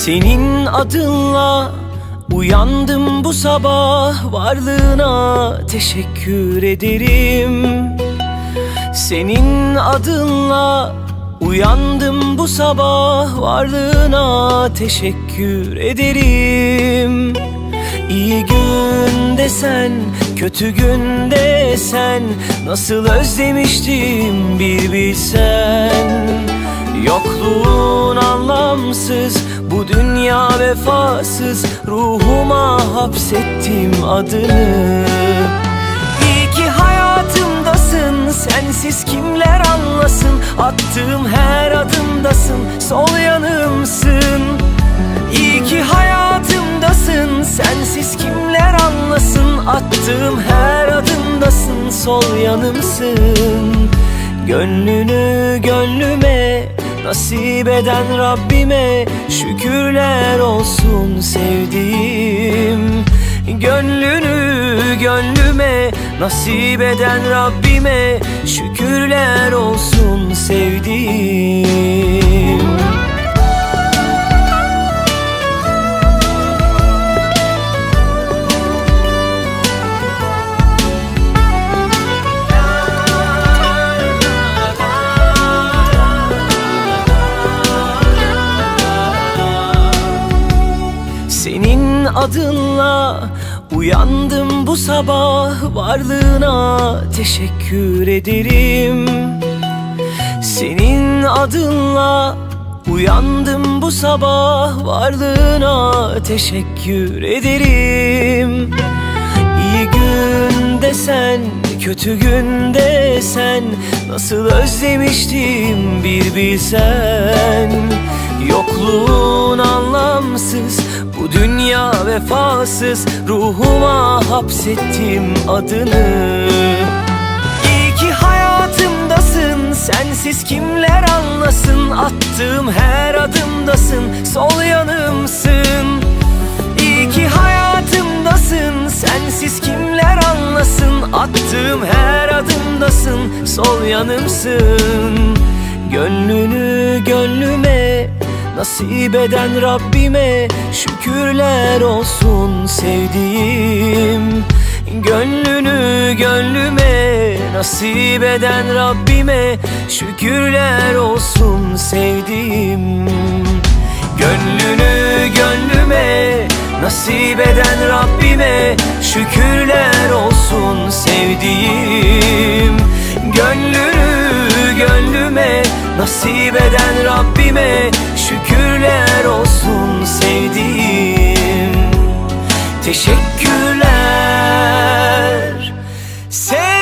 Senin adınla uyandım bu sabah varlığına teşekkür ederim. Senin adınla uyandım bu sabah varlığına teşekkür ederim. İyi günde sen, kötü günde sen nasıl özlemiştim bir bilsen. Yokluğun anlamsız, bu dünya vefasız, ruhuma hapsettim adını. İyi ki hayatımdasın, sensiz kimler anlasın, attığım her adımdasın, sol yanımsın. İyi ki hayatımdasın, sensiz kimler anlasın, attığım her adımdasın, sol yanımsın. Gönlünü gönlüme nasip eden Rabbime şükürler olsun sevdiğim. Gönlünü gönlüme nasip eden Rabbime şükürler olsun sevdiğim. Senin adınla uyandım bu sabah varlığına teşekkür ederim. Senin adınla uyandım bu sabah varlığına teşekkür ederim. İyi günde sen, kötü günde sen nasıl özlemiştim bir bilsen. Yokluğun anlamsız, bu dünya vefasız, ruhuma hapsettim adını. İyi ki hayatımdasın, sensiz kimler anlasın, attığım her adımdasın, sol yanımsın. İyi ki hayatımdasın, sensiz kimler anlasın, attığım her adımdasın, sol yanımsın. Gönlünü gönlüme nasip eden Rabbime şükürler olsun sevdiğim. Gönlünü gönlüme nasip eden Rabbime şükürler olsun sevdiğim. Gönlünü gönlüme nasip eden Rabbime şükürler olsun sevdiğim. Gönlünü gönlüme nasip eden Rabbime şükürler olsun sevdiğim. Teşekkürler sevdiğim.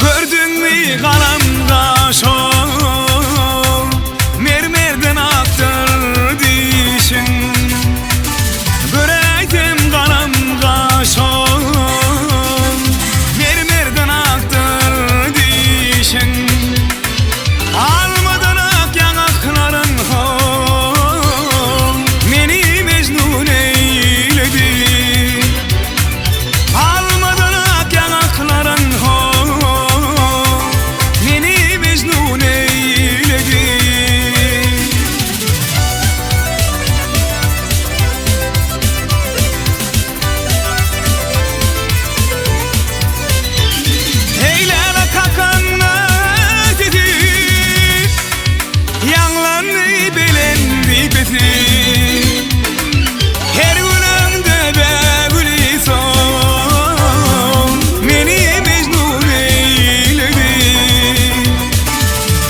Gördüňmi galam gaşol, Mermerden akdyr dişiň. Göräýsem galam gaşol, Mermerden akdyr dişiň. Almadan ak ýaňaklaryň hol, Meni mejnun eýledi. Almadan ak ýaňaklaryň hol, Meni mejnun eýledi. Eýläne kakanda sesi, Ýaňlandy belendi pesi. Her güleňde bägüli sol, Meni mejnun eýledi.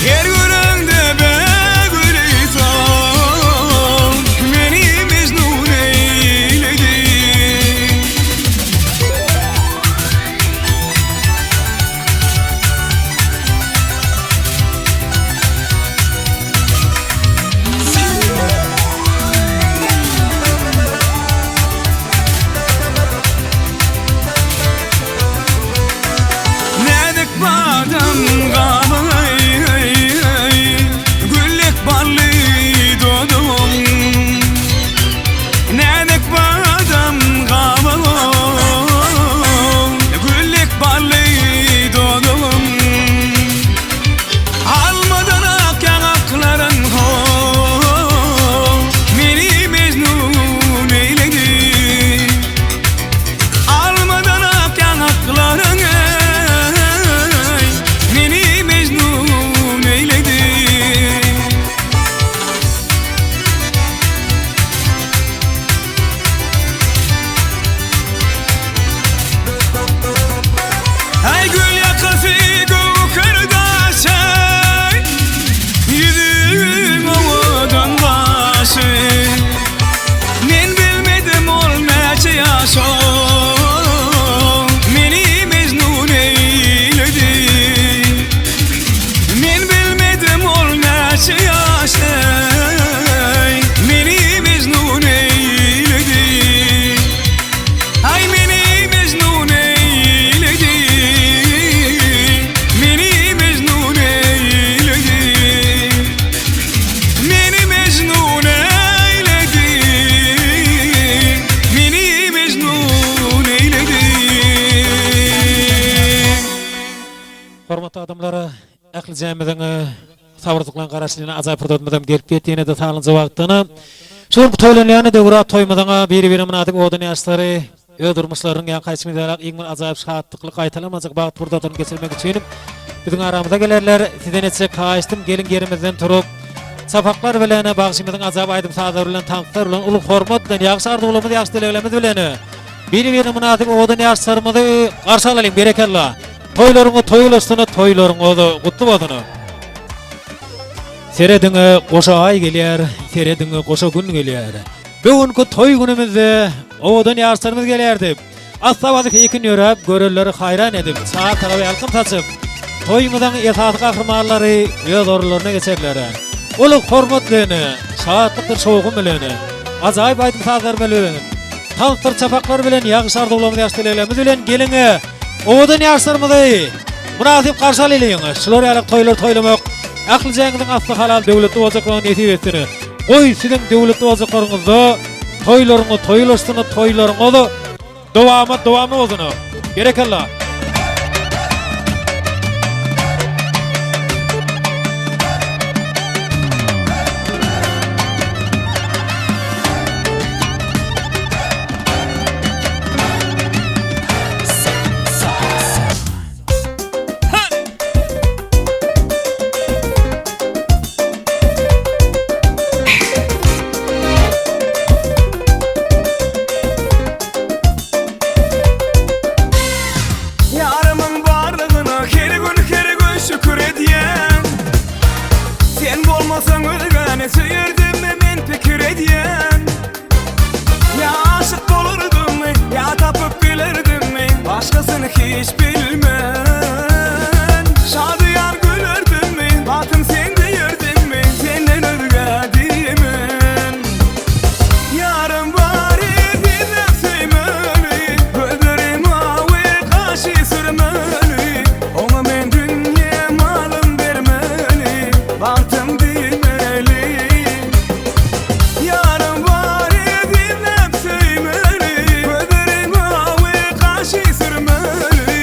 Her güleňde bägüli sol, Meni mejnun eýledi. Hormatly adamlar, ählijämiziň sabyrsyzlyk bilen garaşylýan ajaýyp pursatymyzam gelip ýetdi ýene-de sanlyja wagtdan. Şu günki toýlanýan döwrebap toýumyzyň biri-birine mynasyp owadan ýaşlary öz durmuşlarynyň ýaňky aýdyşymyz ýaly iň bir ajaýyp şatlykly gaýtalanmajak bagt pursatlaryny geçirmek üçin biziň aramyza gelerler. Sizden etjek haýyştym geliň ýerimizden turup, çapaklar bilen, bagşymyzyň ajaýyp aýdym-sazlary bilen, tanslar bilen, uly hormat bilen, ýagşy arzuwlarymyz, ýagşy dileglerimiz bilen biri-birine mynasyp owadan ýaşlarymyzy garşy alalyň. Berekella! Toýlaryňyz toý ulaşsyn toýlaryňyz gutly bolsun. Serediň goşa aý gelýär, serediň goşa gün gelýär. Bu günki toý günümizde owadan ýaşlarymyz gelýär diýip, assa-basyk ekin ýöräp, görenleri haýran edip, çar taraba ýalkym saçyp, toýumyzyň esasy gahrymanlary öz orunlaryna geçerler. Uly hormat bilen, şatlykdyr şowhun bilen, ajaýyp aýdym-sazlar bilen, tansdyr çapaklar bilen, ýagşy arzuwlarymyz, ýagşy dileglerimiz bilen geliň! Owadan ýaşlarymyzy mynasyp garşy alylyň. Şular ýaly toýlar toýlamak ählijäňiziň asly halal döwletli boljaklygyny nesip etsin. Goý siziň döwletli boljaklaryňyzda toýlaryňyz toýlaşsyn, toýlaryňyz dowamat dowamly bolsun. Berekella. Ýarymyň barlygyna her gün her gün şükür edýän Sen bolmasaň özgäni söýerdimmi men pikir edýän Ýa aşyk bolardymmy, ýa tapyp bilerdimmi Başgasyny hiç bilmen Şadyýan gülerdimmi, bagtym sen diýerdimmi Senden özgä diýmen Ýarym bar ezizem söýmeli Gözleri mawy, gaşy sürmeli Oňa men dünýe malym bermeli Bagtym diýmeli Ýarym bar ezizläp söýmeli Gözleri mawy gaşy sürmeli.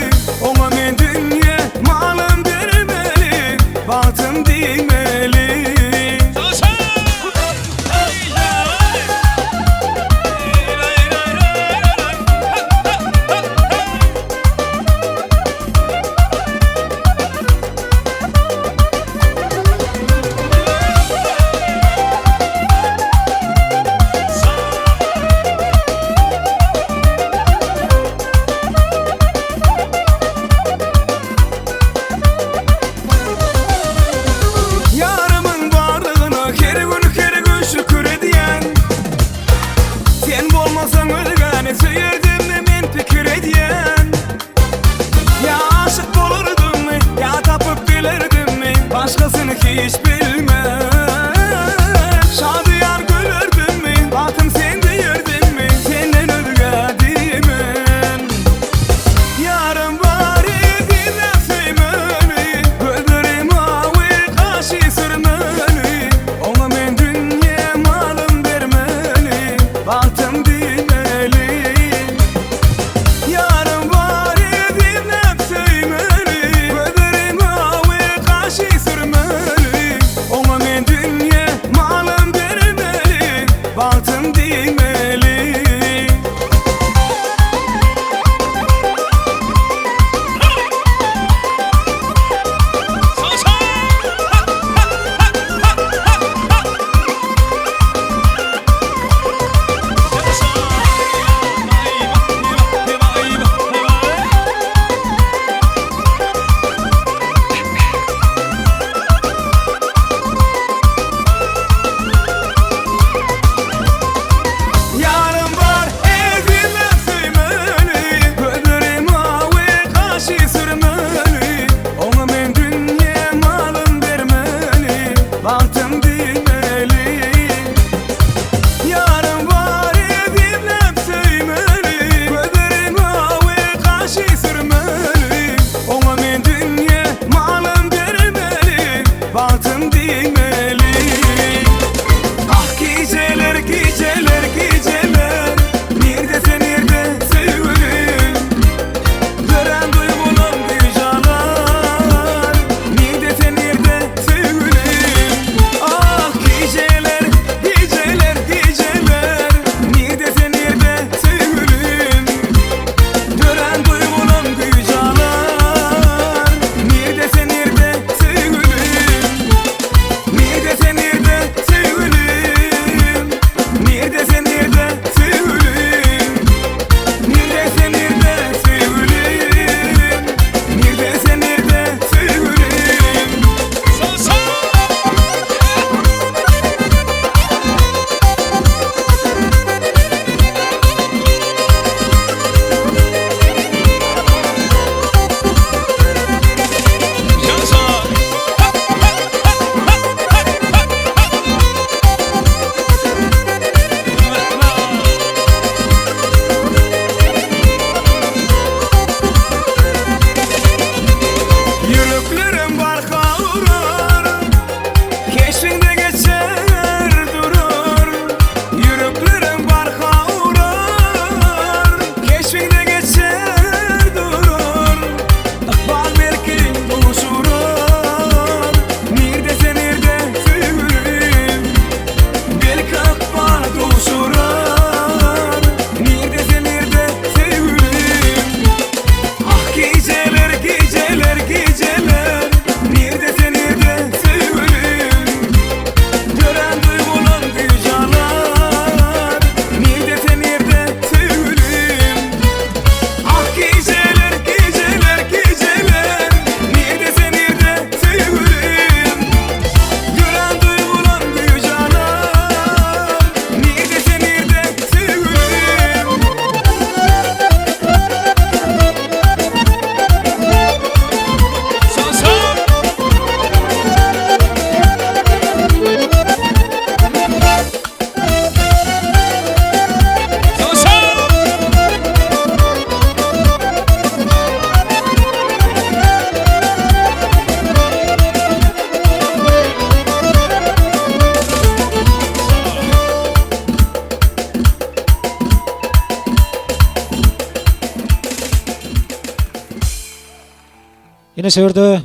Ine şu ýerde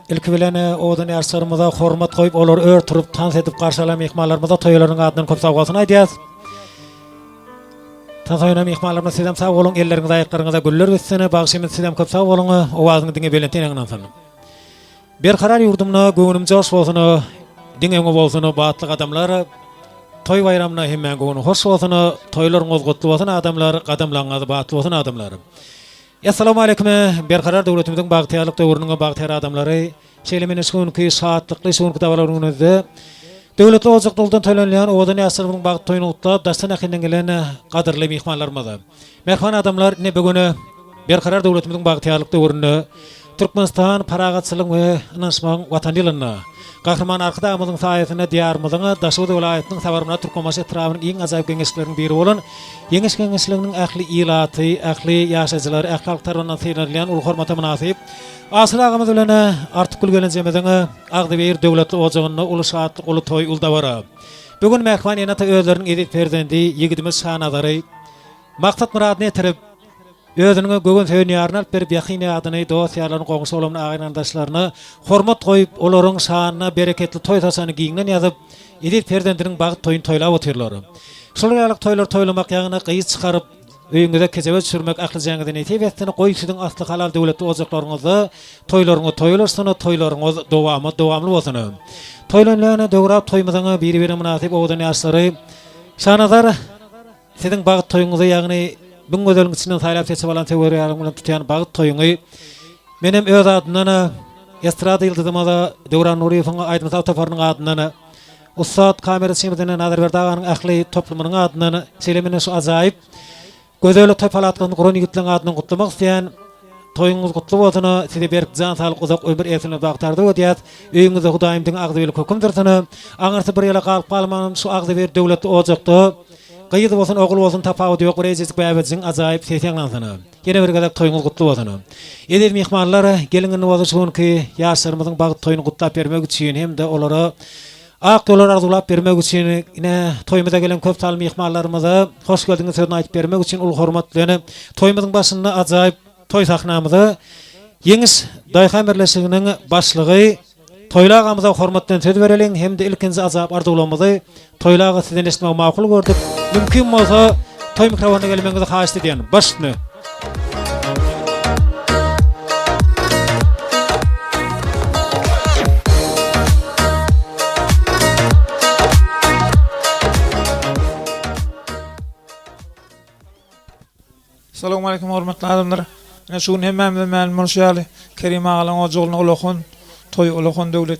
ilki bilen owadan ýaşlarymyza hormat goýup, olary ör turup, tans edip garşy alan myhmanlarymyza toýalarynyň adyndan köp sag bolsun aýdýas. Tans oýnan myhmanlarymyz sizem sag boluň, elleriňize aýaklaryňyza güller bitsin. Bagşymyz sizem köp sag boluň, owazyňyz diňe belentden ýaňlansyn. Berkarar ýurdumda göwnüm joş bolsun, diňe öňe bolsun batly gadamlar. Toý baýramyna hemmäň göwni hoş bolsun, toýlaryňyz gutly bolsun adamlar, gadamlaryňyz batly bolsun adamlar. Essalawmaleýkim Berkarar döwletimiziň bagtyýarlyk döwrüniň bagtyýar adamlary! Şeýle meni şu günki şatlykly şu günki dabaraly günümizde Döwletli ojakda uludan toýlanylýan owadan ýaşlarymyzyň bagt toýuny gutlap daşdan ýakyndan gelen gadyrly myhmanlarymyz! Mähriban adamlar ine bu gün Berkarar döwletimiziň bagtyýarlyk döwründe Türkmenistan parahatçylygyň we ynanyşmagyň Watany ýylynda Gahryman Arkadagymyzyň saýasynda Diýarymyzyň Daşoguz welaýatynyň Saparmyrat Türkmenbaşy etrabynyň iň ajaýyp geňeşlikleriniň biri bolan Ýeňiş geňeşliginiň ähli ilaty, ähli ýaşaýjylary, ähli halk tarapyndan sylanylýan uly hormata mynasyp Aşyr agamyz bilen Artykgül gelinjemiziň agzybir döwletli ojagynda uly şatlyk, uly toý, uly dabara. Bu gün mähriban ene-ata özleriniň eziz perzendi, ýigidimiz Şanazary maksat-myradyna ýetirip, Özüniň göwün söýen ýaryny alyp berip, ýakyn ýadyny, dost-ýarlaryny, goňşy-golamyny, agyn-garyndaşlaryna hormat goýup, olaryň şanyna bereketli toý saçagyny giňden ýazyp, eziz perzendiniň bagt toýuny toýlap otyrlar. Şular ýaly toýlary toýlamak, ýagny gyz çykaryp, öýüňize kejebe düşürmek ählijäňize nesip etsin, goý siziň asly halal döwletli ojaklaryňyzda toýlaryňyz toýlaşsyn, toýlaryňyz dowamat dowamly bolsun. Toýlanylýan döwrap toýumyzyň biri-birine mynasyp owadan ýaşlary Şanazar, Siziň bagt toýuňyzy, ýagny müň gözeliň içinden saýlap-seçip alan söwer ýaryň bilen tutýan bagt toýuňy menem öz adymdan, estrada ýyldyzymyz Döwran Nuryýewiň aýdym-saz toparynyň adyndan, ussat kameraçymyz ine Nazarberdi aganyň ähli toplumynyň adyndan, şeýle meni şu ajaýyp gözel toý palatkasyny guran ýigitleriň adyndan gutlamak isleýän. Toýuňyz gutly bolsun, size berk jan saglyk uzak ömür egsilmez bagt arzuw edýäs. Öýüňizde Hudaýym diňe agzybirlik höküm sürsün. Aňyrsy bir ýyla galyp galman şu agzybir döwletli ojakda gyz bolsun ogul bolsun tapawudy ýok bir eýjejik bäbejigiň ajaýyp sesi ýaňlansyn. Ýene bir gezek toýuňyz gutly bolsun. Eziz myhmanlar, geliň indi bolsa şu günki ýaşlarymyzyň bagt toýuny gutlap bermek üçin hem-de olara ak ýollar arzuwlap bermek üçin ine toýumyza gelen köp sanly myhmanlarymyza hoş geldiňiz sözüni aýdyp bermek üçin uly hormat bilen toýumyzyň başynda ajaýyp toý sahnamyza Ýeňiş daýhan birleşiginiň başlygy Toýly agamyza hormat bilen söz bereliň hem-de ilkinji ajaýyp arzuwlarymyzy Toýly aga sizden eşitmegi makul gördük. Mümkin bolsa toý mikrofonyna gelmegiňizi haýyşt edýän. Baş üstüne. Salowmaleýkim hormatly adamlar. Ine şu gün hemmämize mälim bolşy ýaly Kerim agalaň ojagyna ulakan toý ulakan döwlet.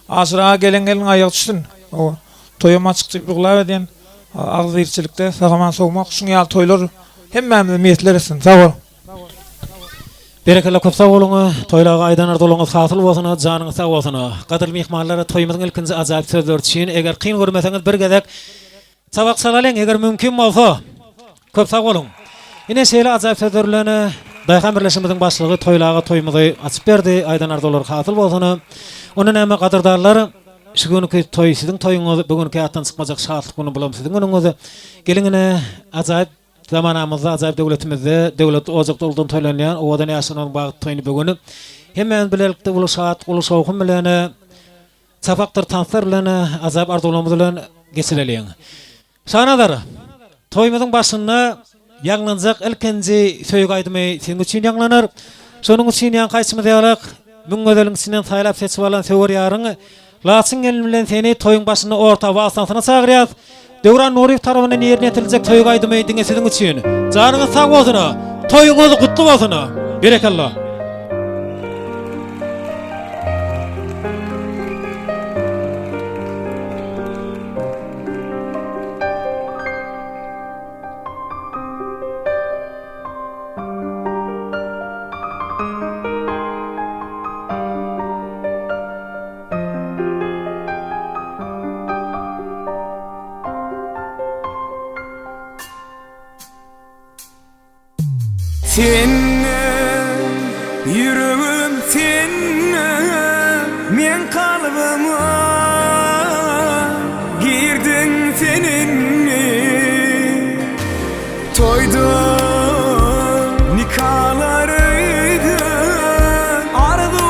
Aşyr aga gelen gelin aýagy düşsün. Hawa. Toýam açyk diýip yglan edýän. Agzybirçilikde sag-aman sowmak şuň ýaly toýlar hemmämize miýesler etsin. Sag boluň. Berekella köp sag boluň Toýly aga aýdan arzuwlaryňyz hasyl bolsun janyňyz sag bolsun Gadyrly myhmanlar toýumyzyň ilkinji ajaýyp sözleri üçin eger kyn görmeseňiz bir gezek Tabak çalalyň, eger mümkin bolsa. Köp sag boluň. Ine şeýle ajaýyp sözler bilen Daýhan birleşigimiziň başlygy Toýly aga toýumyzy açyp berdi. Aýdan arzuwlary hasyl bolsun. Onda näme gadyrdanlar, şu günki toý siziň toýuňyz, bu günki ýatdan çykmajak şatlyk güni bulam siziň günüňiz. Geliň ine ajaýyp zamanamyzda, ajaýyp döwletimizde, döwletli ojakda uludan toýlanýan owadan ýaşlaryň bagt toýuny bu gün hemmämiz bilelikde uly şatlyk, uly şowhun bilen Çapakdyr tanslar bilen, ajaýyp arzuwlarymyz bilen geçireliň. Şanazar, toýumyzyň başynda ýaňlanjak ilkinji söýgi aýdymy seniň üçin ýaňlanar. Şonuň üçin ýaňky aýtşymyz ýalak, müň gözeliň içinden saýlap-seçip alan söwer ýaryň Laçyn gelin bilen seni toýuň başynda orta wals tansyna çagyrýas. Döwran Nuryýew tarapyndan ýerine ýetiriljek söýgi aýdymy diňe siziň üçin. Janyňyz sag bolsun! Toýuňyz gutly bolsun! Berekella! Sende ýüregim sende meň kalbyma girdiň sen indi Toýda nikalar öýde arzuw.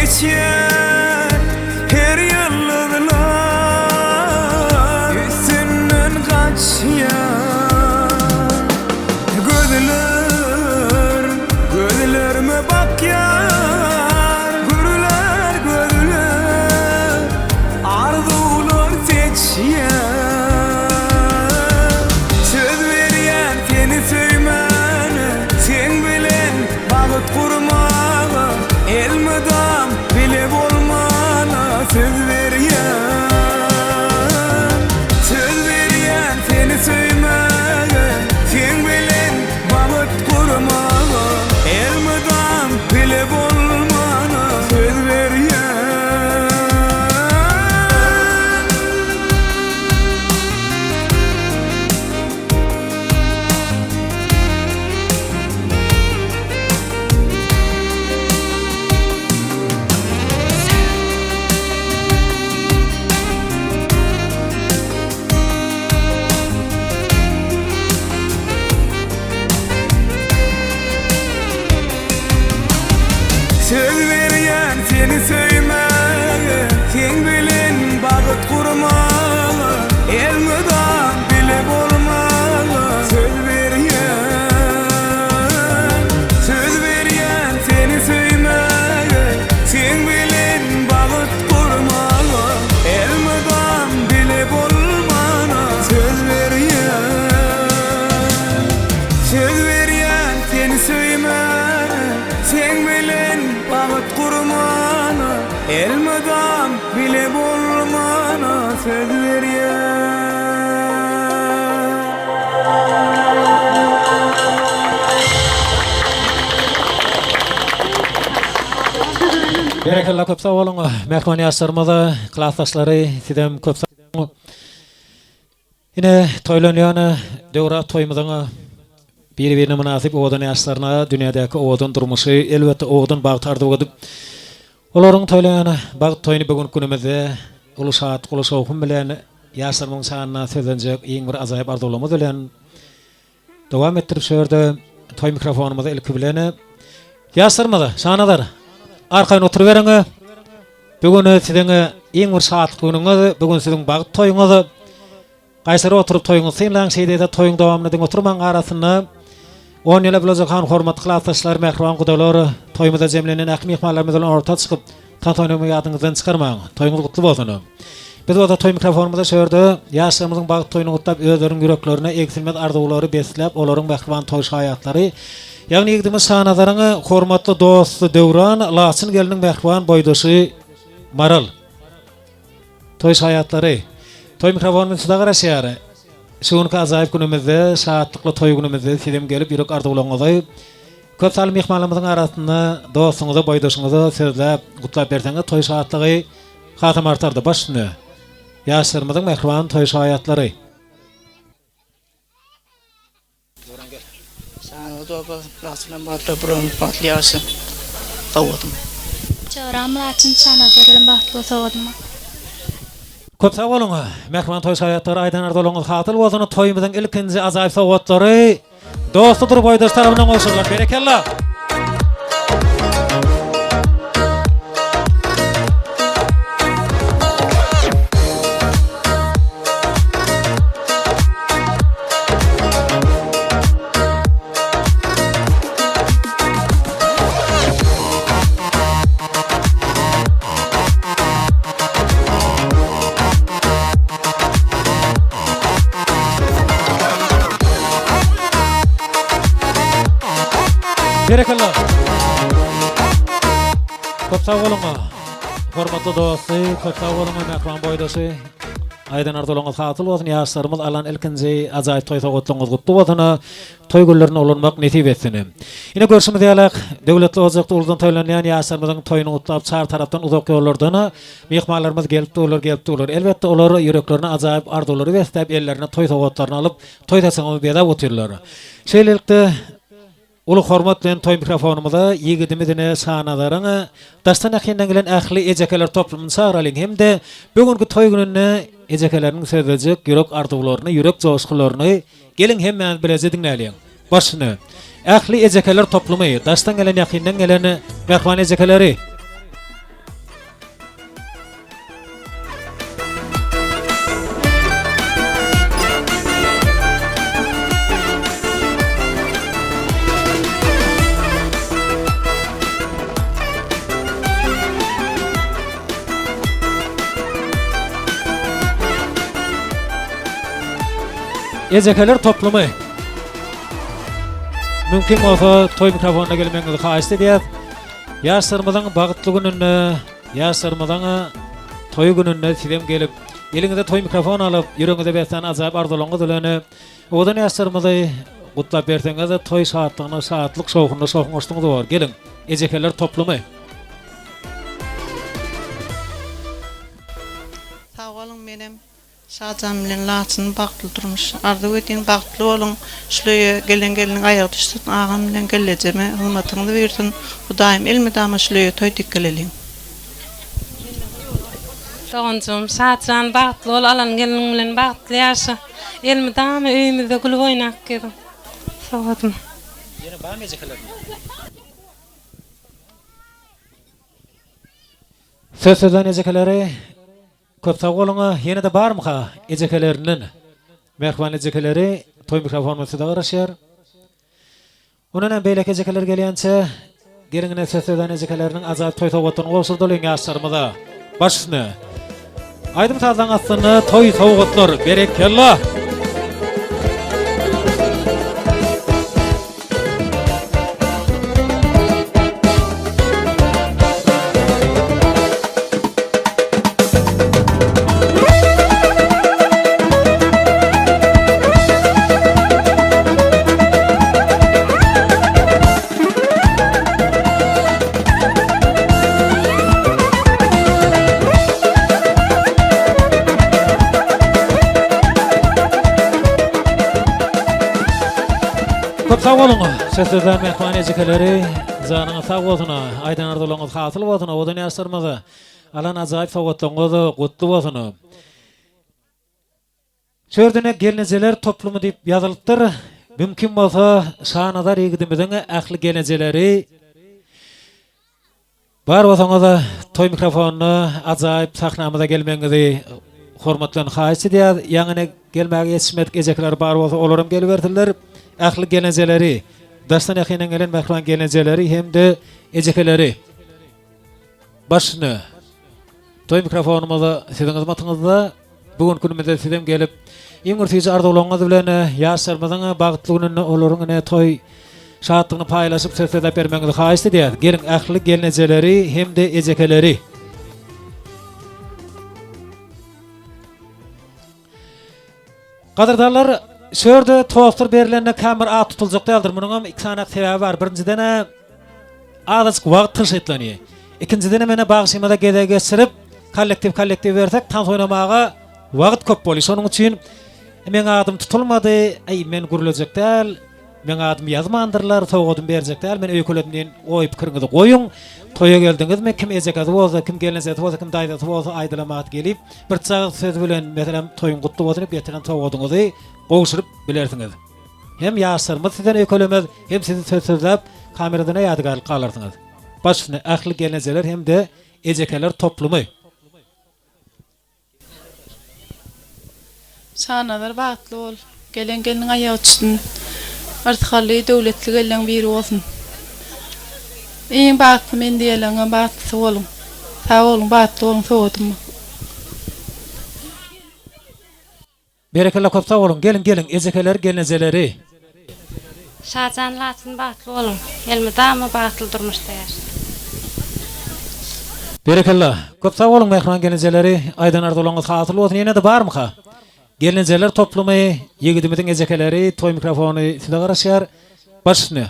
geçýär Her ýyldyzlar Üstünden gaçýar Gözler gözlerime bakýar Gürlär gözler Arzuwlar seçýär Söz berýän seni söýmäne Seň bilen bagt gurmaga Elmydam bile bolmana Söz berýän Söz berýän seni söýmäge Seň bilen bagt gurmaga Elmydam bile bolmana Söz berýän. Söz berýän seni söýmäge Seň bilen bagt gurmaga Elmydam bile bolmaga Söz berýän Söz berýän seni söýmäge Seň bilen bagt gurmaga Elmydam bile bolmana Söz berýän Söz berýän seni söýmäne Seň bilen bagt gurmana Elmydam bile bolmana Söz berýän. Berekella köp sag boluň mähriban ýaşlarymyz klasdaşlary sizem köp sag boluň. Ine toýlanýan döwrap toýumyzyň biri-birine mynasyp owadan ýaşlaryna dünýädäki owadan durmuşy, elbetde owadan bagty arzuw edip, olaryň toýlaýan bagt toýuny bu günki günümizde uly şatlyk, uly şowhun bilen ýaşlarymyzyň şanyna sözlenjek iň bir ajaýyp arzuwlarymyz bilen Dowam etdirip şu ýerde toý mikrofonymyzy ilki bilen ýaşlarymyza Şanazar arkaýyn oturyberiň. Bu gün siziň iň bir şatlykly günüňiz, bu gün siziň bagt toýuňyz. Gaýsara oturyp toýuňyzy synlaň, şeýdede toýuň dowamyny diňe oturmaň arasynda On ýyla bulajak han hormatly klasdaşlar, mähriban gudalar, toýumyza jemlenen ähli myhmanlarymyz bilen orta çykyp, tans oýnamagy ýadyňyzdan çykarmaň. Toýuňyz gutly bolsun! Biz bolsa toý mikrofonymyzda şu ýerde ýaşlarymyzyň bagt toýuny gutlap, özleriniň ýüreklerine egsilmez arzuwlary besläp, olaryň mähriban toý şaýatlary, ýagny ýigidimiz Şanazaryň hormatly dosty Döwran, Laçyn gelniň mähriban boýdaşy Maral. Toý şaýatlary. Toý mikrofonymyz size garaşýar. Şu günki ajaýyp günümizde, şatlykly toý günümizde sizem gelip ýürek arzuwlaryňyzy köp sanly myhmanlarymyzyň arasynda dostuňyza, boýdaşyňyza sözläp, gutlap berseňiz toý şatlygy hasam artardy. Baş üstüne. Ýaşlarymyzyň mähriban toý şaýatlary. Şanly doga Laçynam barda buran bagtly ýaşa sowgadym. Joram Laçyn Şanazar bilen bagtly bol sowgadyma. Köp sag boluň mähriban toý şaýatlary aýdan arzuwlaryňyz hasyl bolsun toýumyzyň ilkinji ajaýyp sowgatlary dostudyr boýdaş tarapyndan gowşurylar berekella. Berekella. Köp sag boluň. Hormatly dosty, köp sag boluň mähriban boýdaşy. Aýdan arzuwlaryňyz hasyl bolsun ýaşlarymyz alan ilkinji ajaýyp toý sowgatlaryňyz gutly bolsun toý güllerini ulanmak nesip etsin. Ine görşümiz ýalak döwletli ojakda uludan toýlanýan ýaşlarymyzyň toýuny gutlap çar tarapdan uzak ýollardan myhmanlarymyz gelip durlar gelip durlar. Elbetde olar ýüreklerine ajaýyp arzuwlary besläp ellerine toý sowgatlaryny alyp toý saçagyny bezäp otyrlar. Şeýlelikde Uly hormat bilen toý mikrofonymyza ýigidimiz ine Şanazaryň daşdan ýakyndan gelen ähli ejekeler toplumyny çagyralyň hem-de bu günki toý gününde ejekeleriniň sözlejek ýürek arzuwlaryny, ýürek joşgularyny geliň hemmämiz bileje diňläliň. Başyny. Ähli ejekeler toplumy, daşdan gelen ýakyndan gelen mähriban ejekeleri. Ejekeler toplumy. Mümkin bolsa toý mikrofonyna gelmegiňizi haýyşt edýäs. Ýaşlarymyzyň bagtly gününde, ýaşlarymyzyň toý gününde sizem gelip, eliňize toý mikrofon alyp, ýüregiňize beslän ajaýyp arzuwlaryňyz bilen owadan ýaşlarymyzy gutlap berseňiz, toý şatlygyna şatlyk, şowhunyna şowhun goşduňyz bor. Geliň, Ejekeler toplumy. Sag boluň menem Şajan bilen Laçyn bagtly durmuş arzuw edýän bagtly boluň şul öýe gelen gelniň aýagy düşsün agam bilen gelnejeme hyzmatyňyz buýursyn Hudaýym elmydama şul öýe toý dik geleliň. Doganjygym Şajan bagtly bol alan gelniň bilen bagtly ýaşa elmydama öýümizde gülüp oýnap geziň sowgadym. Ýene barmy ejekelerinde? Söz sözlän ejekeleri Köp sag boluň ýenede barmyka ejekelerinden mähriban ejekeleri toý mikrofonymyz size garaşýar. Ondan hem beýleki ejekeler gelýänçä geliň ine söz sözlän ejekeleriniň ajaýyp toý sowgatlaryny gowşurdalyň ýaşlarymyza. Baş üstüne. Aýdym sazlaň astynda toý sowgatlar berekella. Köp sag boluň söz sözlän mähriban ejekeleri janyňyz sag bolsun aýdan arzuwlaryňyz hasyl bolsun owadan ýaşlarymyza alan ajaýyp sowgatlaryňyz gutly bolsun. Şu ýerde gelnejeler toplumy diýip ýazylypdyr. Mümkin bolsa Şanazar ýigidimiziň ähli gelnejeleri Bar bolsaňyz toý mikrofonyna ajaýyp sahnamyza gelmegiňizi hormat bilen haýyş edýäs. Ýaňy gelmäge ýetişmedik ejekiler bar bolsa olaram gelibersinler. Ähli gelnejeleri, daşdan ýakyndan gelen mähriban gelnejeleri hem-de ejekeleri. Baş üstüne. Toý mikrofonymyz siziň hyzmatyňyzda. Bu günki günümizde sizem gelip, iň bir süýji arzuwlaryňyz bilen ýaşlarymyzyň bagtly gününde olaryň ine toý şatlygyny paýlaşyp söz sözläp bermegiňizi haýyşt edýäris. Geliň ähli gelnejeleri hem-de ejekeleri. Gadyrdanlar, şu ýerde tostlar berlende kän bir at tutuljak däldir. Munuňam iki sany sebäbi bar. Birinjiden-ä azajyk wagt tygşytlanýar. Ikinjidenem ene bagşymyza gezek geçirip, kollektiw-kollektiw bersek, tans oýnamaga wagt köp bolýar. Şonuň üçin meň adym tutulmady, äý, men gürlejek däl, meň adymy ýazmandyrlar, sowgadymy berjek däl, men öýkeledim diýen oý-pikiriňizi goýuň. Toýa geldiňizmi, kim ejekesi bolsa, kim gelnejesi bolsa, kim daýzasy bolsa aýdylan wagt gelip, bir çagyz söz bilen, meselem, toýuň gutly bolsun diýip getiren sowgadyňyzy gowşuryp bilersiňiz. Hem ýaşlarymyz sizden öýkelemez, hem sizi söz sözläp, kameradan ýadygärlik galarsyňyz. Baş üstüne ähli gelnejeler hem-de ejekeler toplumy. Şanazar bagtly bol. Gelen gelniň aýagy düşsün. Yrsgally, döwletli gelneň biri bolsun. Iň bagtly men diýeliňem bagtlysy boluň. Sag boluň, bagtly boluň sowadym. Berekella köp sag boluň geliň geliň ejekeler gelnejeleri. Şajan Laçyn bagtly boluň elmydama bagtly durmuşda ýaşaň. Berekella. Köp sag boluň mähriban gelnejeleri aýdan arzuwlaryňyz hasyl bolsun ýenede barmyka gelnejeler toplumy ýigidimiziň ejekeleri toý mikrofony size garaşýar baş üstüne.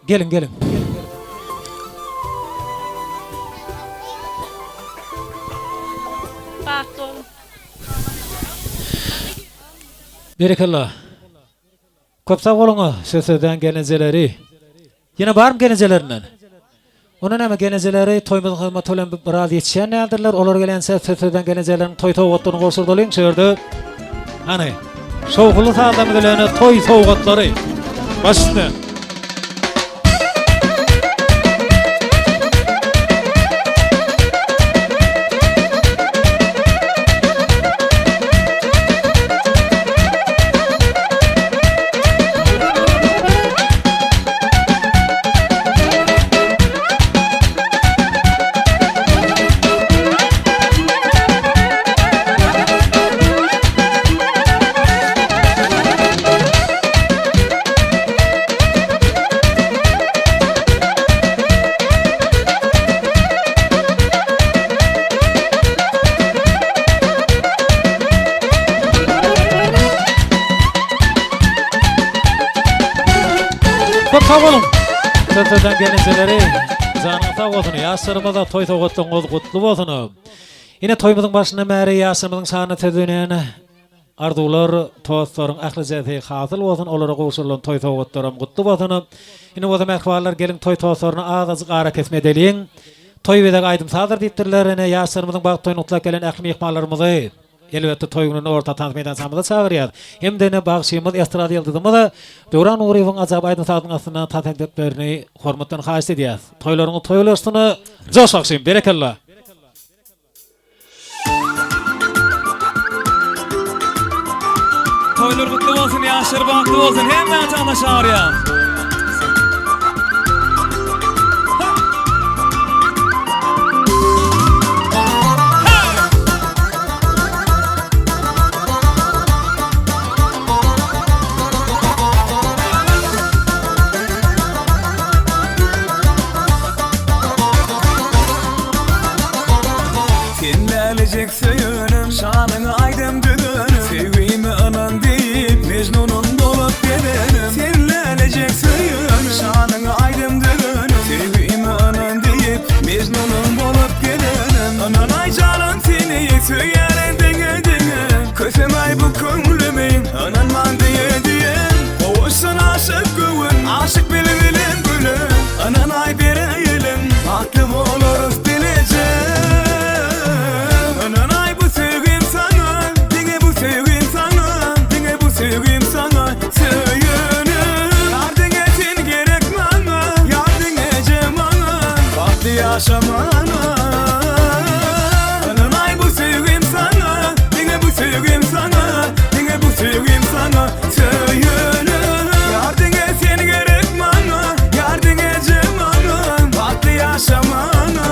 Geliň, geliň. Bagtly boluň. Berekella. Köp sag boluň söz sözlän gelnejeleri. Ýene barmy gelnejelerinden? Onda näme gelnejeleri toýumyzyň hyzmaty bilen biraz ýetişýän däldirler. Olar gelençä söz sözlän gelnejeleriniň toý sowgatlaryny gowşurdalyň şu ýerde. Hany, şowhunly sazlarymyz bilen toý sowgatlary. Baş üstüne. Sag boluň. Söz sözlän gelnejeleri janyňyz sag bolsun. Ýaşlarymyza toý sowgatlaryňyz gutly bolsun. Ine toýumyzyň başyndan bäri ýaşlarymyzyň şanyna sözlenen arzuwlar, tostlaryň ählijesi hasyl bolsun, olara gowşurylan toý sowgatlaram gutly bolsun. Indi bolsa mähribanlar geliň toý tostlaryna azajyk arakesme edeliň. Toý bezegi aýdym-sazdyr diýipdirler. Ine ýaşlarymyzyň bagt toýuny gutlap gelen ähli myhmanlarymyzy Elbetde toý gününi orta tans meýdançamyza çagyrýas. Hem-de ine bagşymyz, estrada ýyldyzymyz Döwran Nuryýewiň ajap aýdym-sazynyň astynda tans etmeklerini hormat bilen haýyşt edýäs. Toýlaryňyz toý bolsun, joş bagşym, berekella! Toýlar gutly bolsun, ýaşlar bagtly bolsun, hemmäni tagta çagyrýas. Sen lälejek söýenim, şanyňa aýdym düzenim, Söýgime ynan diýip, Mejnunyň bolup gezenim. Sen lälejek söýenim, şanyňa aýdym düzenim, Söýgime ynan diýip, Mejnunyň bolup gezenim. Ynanaý janym seni söýýärin diňe diňe, Kösemäý bu köňlümi ynanman diýe diýe. Gowuşsyn aşyk göwün, aşyk bilbiliň güli, Ynanaý bereýeliň, bagtly bolarys bileje. Ynanaý bu söýgim saňa, diňe bu söýgim saňa, Diňe bu söýgim saňa, söýenim. Ýar diňe sen gerek maňa, ýar diňe eje maňa, Bagtly ýaşamana. Ynanaý bu söýgim saňa, diňe bu söýgim saňa, Diňe bu söýgim saňa, söýenim. Ýar diňe sen gerek maňa, ýar diňe eje maňa, Bagtly ýaşamana.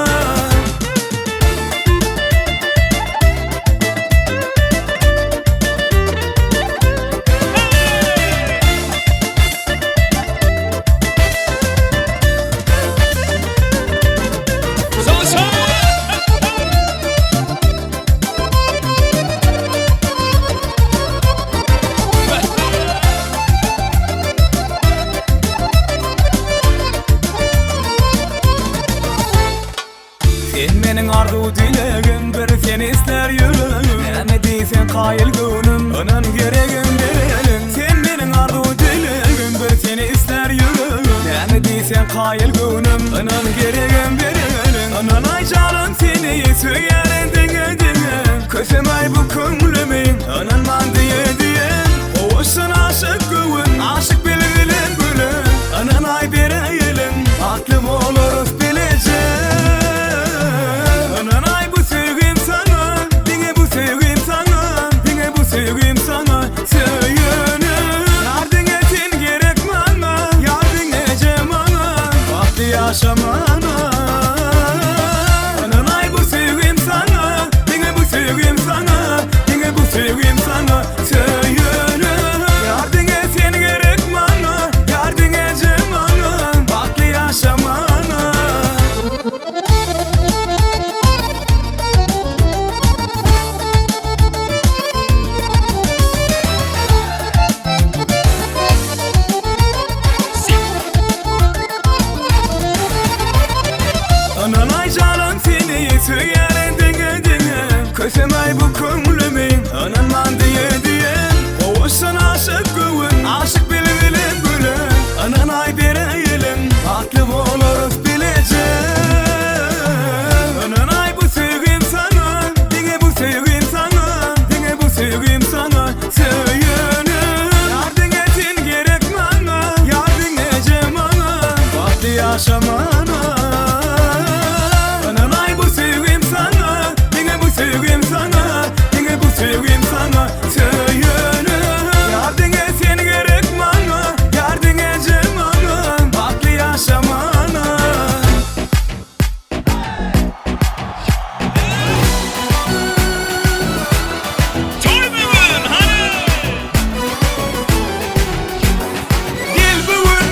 Sen meniň arzuw dilegim bir seni islär ýüregim Näme diýseň kaýyl göwnüm ynan geregim berelim Sen meniň arzuw dilegim bir seni islär ýüregim Näme diýseň kaýyl göwnüm ynan geregim berelim Ynanaý janym seni söýýärin diňe diňe Kösemäý bu köňlümi ynanman diýe diýe Gowuşsyn aşyk göwün aşyk bilbiliň güli Ynanaý bereýeliň Bagtly bolarys bileje Ynanaý bu söýgim saňa Diňe bu söýgim saňa Diňe bu söýgim saňa Söýenim Ýar diňe sen gerek maňa Ýar diňe eje maňa Bagtly ýaşamana Ynanaý bu söýgim saňa Diňe bu söýgim saňa Diňe bu söýgim saňa Söýenim Ýar diňe sen gerek maňa Ýar diňe eje maňa Bagtly ýaşamana. Ynanaý janym seni söýýärin diňe diňe Kösemäý bu köňlümi ynanman diýe diýe Gowuşsyn aşyk göwün aşyk bilbiliň güli Ynanaý bereýeliň bagtly bolarys bileje Ynanaý bu söýgim saňa diňe bu söýgim saňa diňe bu söýgim saňa Söýenim Ýar diňe sen gerek maňa Ýar diňe eje maňa Bagtly ýaşamana Ynanaý bu söýgim saňa Diňe bu söýgim saňa Diňe bu söýgim saňa Söýenim Ýar diňe sen gerek maňa Ýar diňe eje maňa Bagtly ýaşamana. Toý bu gün hany! Gel bu gün,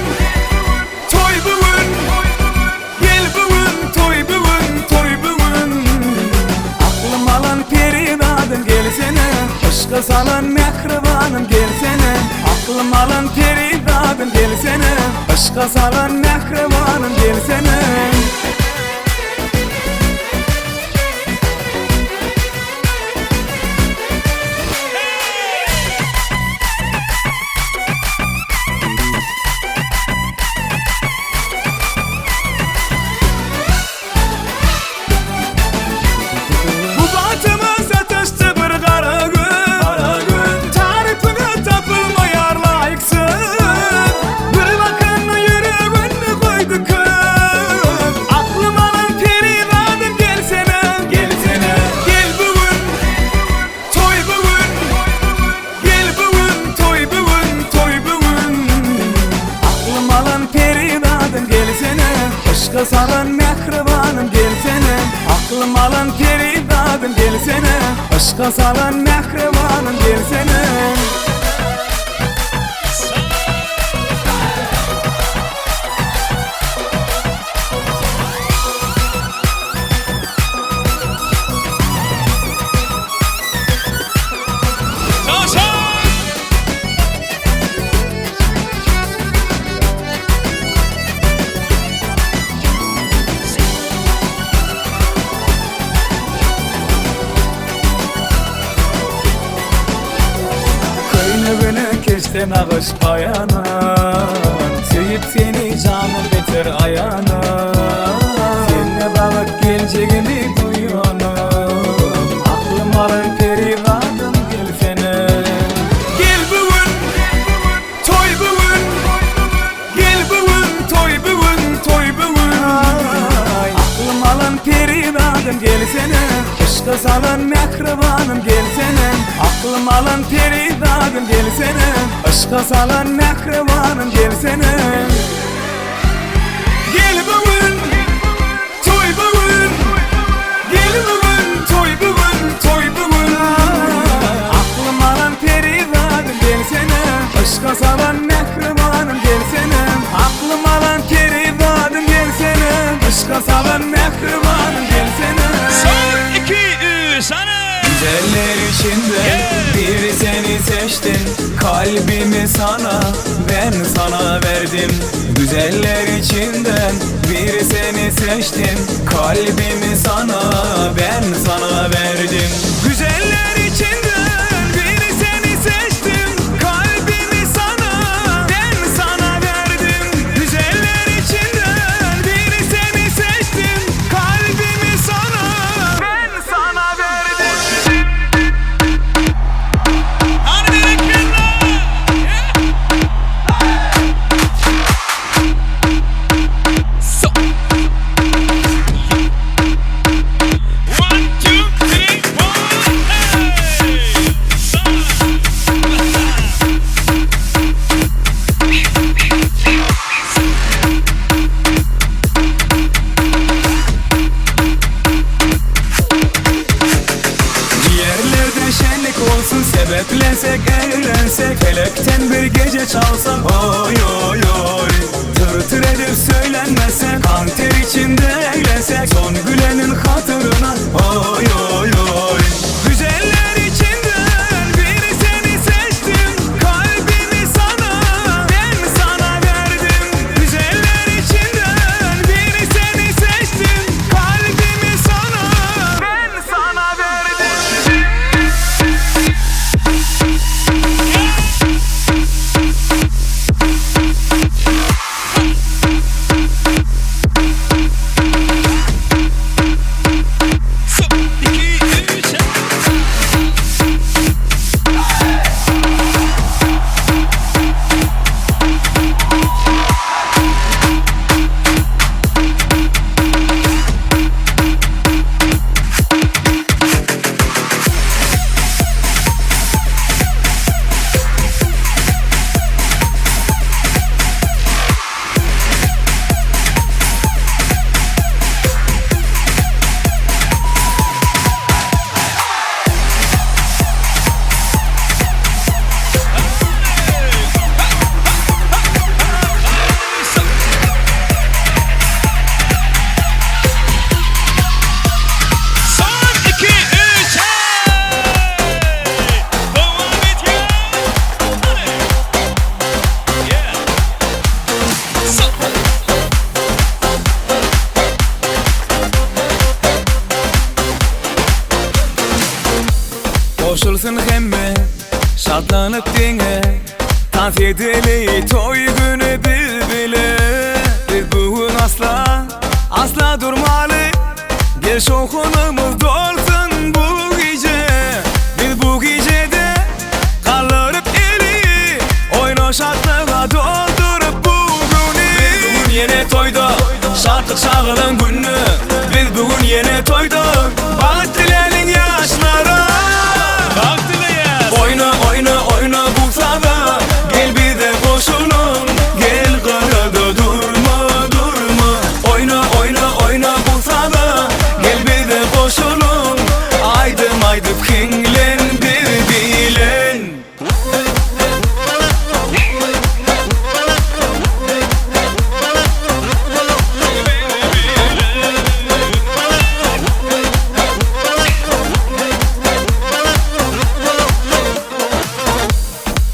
toý bu gün, Gel bu gün, toý bu gün, toý bu gün. Aklym alan perizadym gelsene, Yşka salan mähribanym gelsene, Aklym alan perizadym. gelsene Yşka salan mähribanym gelsene. Bu bagtyma sataşdy bir gara gün, gara gün. Tarypyňa tapylmaýar laýyk söz. Bir bakanda ýüreginde goýdy köp. Aklym alan perizadym gelsene, gelsene. Gel bu gün, toý bu gün. Gel bu gün, toý bu gün, toý bu gün. Aklym alan perizadym gelsene. Yşka salan mähribanym gelsene. Aklym alan perizadym gelsene. Yşka salan mähribanym gelsene. Köýnegine keşde nagyş gaýanan, Söýüp seni janym beter aýanan. Sende bagyt geljegimi duýanam, Aklym alan perizadym gelsene. Gel bu gün, toý bu gün, Gel bu gün, toý bu gün, toý bu gün. Aklym alan perizadym gelsene, Yşka salan mähribanym gelsene. Aklym alan perizadym gelsene, Yşka salan mähribanym gelsene. Gel bu gün, toý bu gün. Gel bu gün, toý bu gün, toý bu gün. Aklym alan perizadym gelsene, Yşka salan mähribanym gelsene. Aklym alan perizadym gelsene, Yşka salan mähribanym gelsene. Son, iki, üç, hany! Güzeller içinde bir seni seçtim Kalbimi sana ben sana verdim Güzeller içinden bir seni seçtim Kalbimi sana ben sana verdim Güzeller içinden bir seni seçtim Kalbimi sana ben sana verdim Güzeller içinden bir seni seçtim Kalbimi sana ben sana verdim Hany berekella! So. One, two, three, four, hey! Yerlerde şenlik olsun sebeplensek eğlensek Felekten bir gece çalsak oy oy oy Tır tır edip söylenmese kan ter içinde eğlensek Son gülenin hatırına oy oy oy Güzeller içinden bir seni seçtim Kalbimi sana ben sana verdim Güzeller içinden bir seni seçtim Kalbimi sana ben sana verdim. So, iki, Goşulsyn hemme şatlanyp deňe Tans edeli toý güni biz bile Biz bu gün asla asla durmaly Gel şowhunymyz dolsun bu gije Biz bu gijede galdyryp eli Oýna şatlyga dolduryp bu güni Biz bu gün ýene toýda şatlyk şagalaň günü Biz bu gün ýene toýda bagt diläliň ýaşlara Bagt dileýäs Oýna oýna oýna bu saza Gel bize goşulyň Gel gyrada durma durma Oýna oýna oýna bu saza Gel bize goşulyň Aýdym aýdyp hiňlen biz bilen.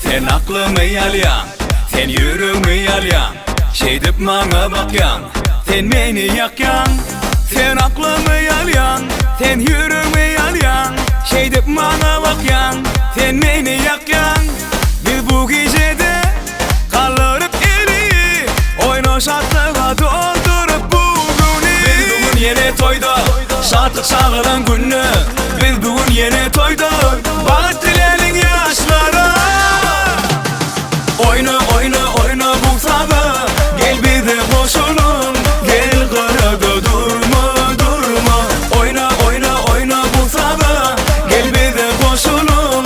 Sen aklymy alýaň, sen ýüregimi alýaň, Şeýdip maňa bakýaň, sen meni ýakýaň. Sen aklymy alýaň, sen ýüregimi alýaň, Şeýdip maňa bakýaň, sen meni ýakýaň. Biz bu gijede galdyryp eli, Oýna şatlyga dolduryp bu güni. Biz bu gün ýene toýda, şatlyk şagalaň günde, Biz bu gün ýene toýda, bagt diläliň ýaşlara. Oýna oýna oýna bu saza Gel bize goşulyň Gel gyrada durma durma Oýna oýna oýna bu saza Gel bize goşulyň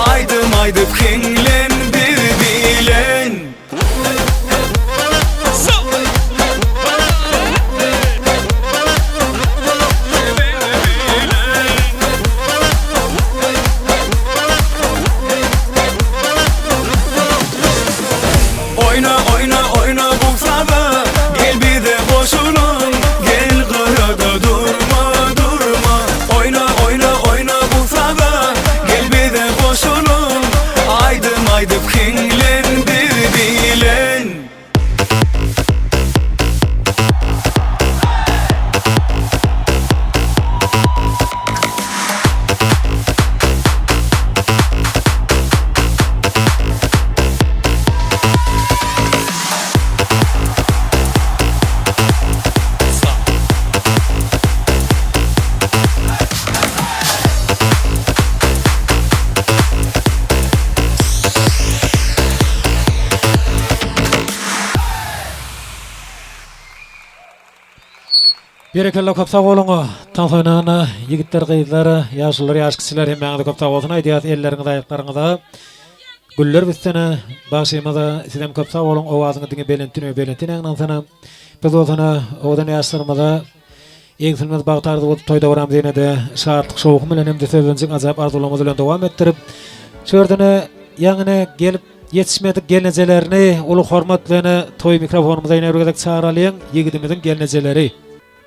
Aýdym aýdyp hiňlen biz bilen. Oýna oýna oýna bu saza Gel bize goşulyň Gel gyrada durma durma Oýna oýna oýna bu saza Gel bize goşulyň Aýdym aýdyp hiňlen biz bilen. Berekella köp sag boluň tans oýnan ýigitler gyzlar ýaşulular ýaş kiçiler hemmäňize köp sag bolsun aýdýas elleriňize aýaklaryňyza güller bitsin bagşymyza sizem köp sag boluň owazyňyz diňe belentden we belentden ýaňlansyn biz bolsana owadan ýaşlarymyza Egsilmez bagt arzuw edip toý dabramyzy ýene-de şatlyk-şowhun bilen hem-de sözlenjek ajap arzuwlarymyz bilen dowam etdirip, şu ýerden ýaňyna gelip ýetişmedik gelnejelerini uly hormat bilen toý mikrofonymyza ýene bir gezek çagyralyň, ýigidimiziň gelnejeleri.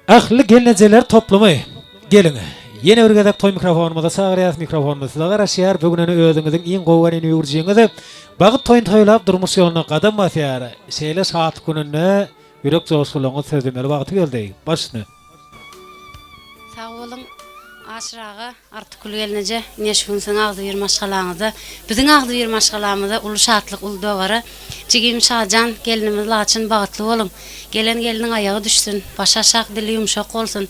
Ähli gelnejeler toplumy, geliň, ýene bir gezek toý mikrofonymyza çagyrýas, mikrofonymyz size garaşýar, bu gün ene özüňiziň iň gowy görýän ýüwürjiňiz bagt toýuny toýlap durmuş ýoluna gadam basýar. Şeýle şatlyk gününde Ýürek joşgunlaryňyzy sözlemeli wagty geldi. Baş üstüne. Sag boluň Aşyr aga, Artykgül gelneje, ine şu gün siziň agzybir maşgalaňyzda, biziň agzybir maşgalamyzda uly şatlyk, uly dabara. Jigim Şajan, gelnimiz Laçyn bagtly boluň. Gelen gelniň aýagy düşsün, başy aşak, dili ýumşak bolsun.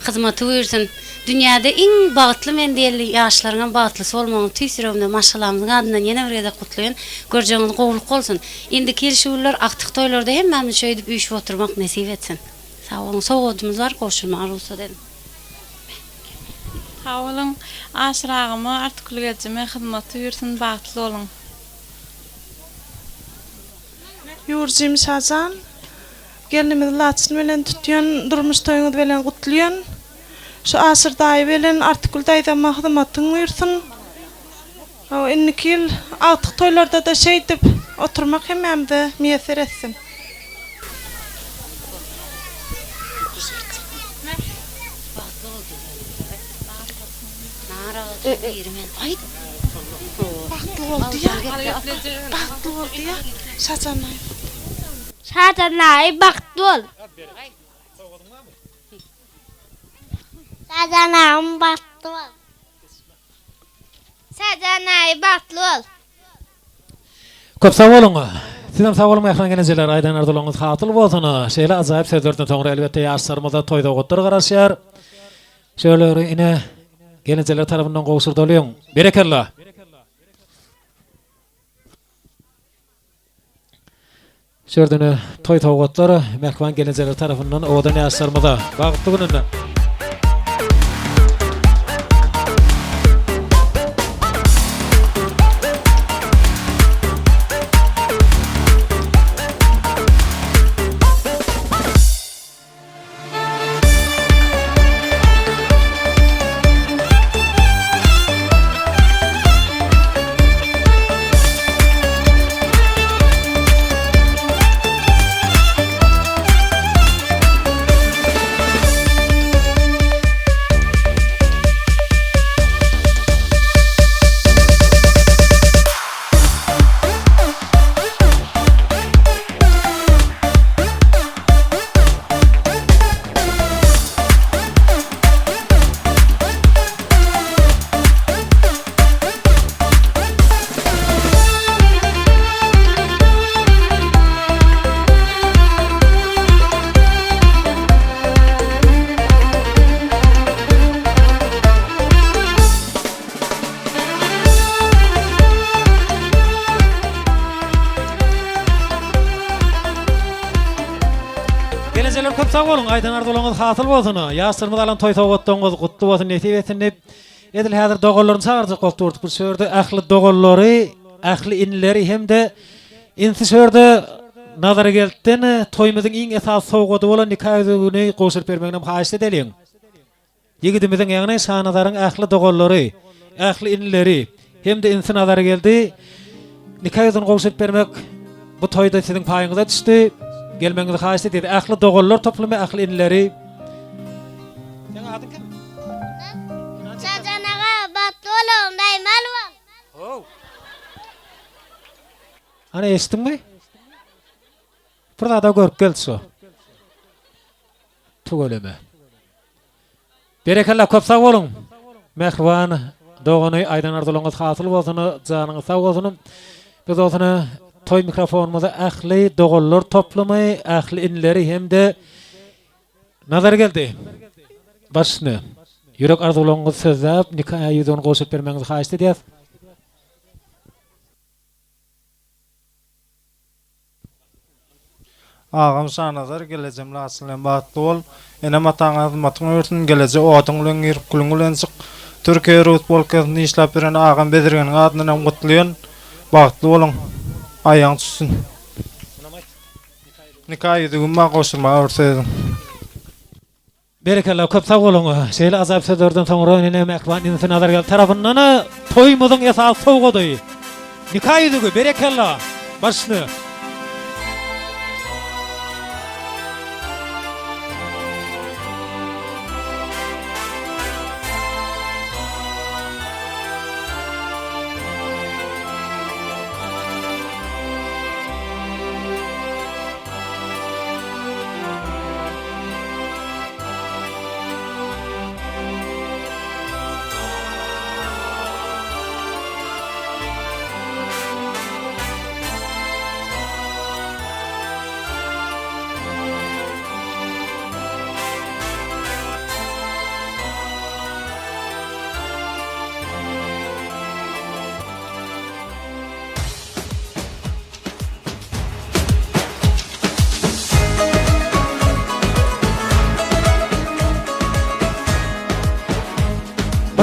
Hyzmaty buýursyn. Dünýäde iň bagtly men diýeli ýaşlaryňam bagtlysy bolmagyňyzy tüýs ýüregimden maşgalamyzyň adyndan ýene bir gezek gutlaýan. Görjegiňiz gowulyk bolsun. Indiki ýyl şu günler agtyk toýlarda hemmämiz şeýdip üýşüp oturmak nesip etsin. Sag boluň. Sowgadymyz bar gowşurmaga rugsat ediň. Sag boluň. Aşyr agama, Artykgül geljime hyzmaty buýursyn bagtly boluň. Ýurjym Şajan, gelnimiz Laçyn bilen tutýan durmuş toýuňyz bilen gutlaýan. Şu Aşyr daýy bilen Artykgül daýzama hyzmatyň buýursyn. Hawa, indiki ýyl agtyk toýlarda-da şeýdip oturmak hemmämize miýesser etsin. Bagtly bol diýýä. Bagtly bol diýýä. Şajan daýy. Şajan daýy bagtly bol. Şajan agam bagtly bol. Şajan aýy bagtly bol. Köp sag boluň. Sizem sag boluň mähriban genejeler aýdan arzuwlaryňyz hasyl bolsun. Şeýle ajaýyp sözlerden soňra elbetde ýaşlarymyza toý sowgatlar garaşýar. Şolary ine genejeler tarapyndan gowşurdalyň. Berekella. Şu ýerden toý sowgatlar mähriban gelnejeler tarapyndan owadan ýaşlarymyza bagtly gününde. Gelnejeler köp sag boluň aýdan arzuwlaryňyz hasyl bolsun ýaşlarymyz alan toý sowgatlaryňyz gutly bolsun nesip etsin diýip edil häzir doganlaryny çagyrjak bolup durduk biz şu ýerde ähli doganlary ähli inileri hem-de inisi şu ýerde Nazargeltden toýumyzyň iň esasy sowgady bolan nika ýüzügini gowşuryp bermegini hem haýyşt edeliň. Ýigidimiziň, ýagny Şanazaryň ähli doganlary, ähli inileri hem-de inisi Nazargeldi nika ýüzügini gowşuryp bermek bu toýda siziň paýyňyza düşdi. Gelmegiňizi haýyşt edýäris. Ähli doganlar toplumy, ähli inileri. Seň adyň kim? Şajan aga bagtly boluň, daýymal bol. How. Ana eşitdiňmi? Bir zada görüp geldi şu. Tüweleme. Berekella köp sag boluň. Mähriban dogany aýdan arzuwlaryňyz hasyl bolsun, janyňyz sag bolsun. Biz bolsun toý mikrofonymyzy ähli doganlar toplumy, ähli inileri hem-de Nazargeldi baş üstüne ýürek arzuwlaryňyzy sözläp nika ýüzügini gowşuryp bermegiňizi haýyşt edýäs. Agam Şanazar gelejem Laçyn bilen bagtly bol. Enem ataňa hyzmatyň örsün geleje oduň bilen girip külüň bilen çyk. Türkiýe rus polkasynda işläp ýören agam Bezirgeniň adyndanam gutlaýan. Bagtly boluň. Aýagyň düşsün. Nika ýüzügim bar goşurmaga bir sözüň. Berekella köp sag boluň. Şeýle ajaýyp sözlerden soňra ine mähriban inisi Nazargeldi tarapyndan toýumyzyň esasy sowgady nika ýüzügi berekella baş üstüne.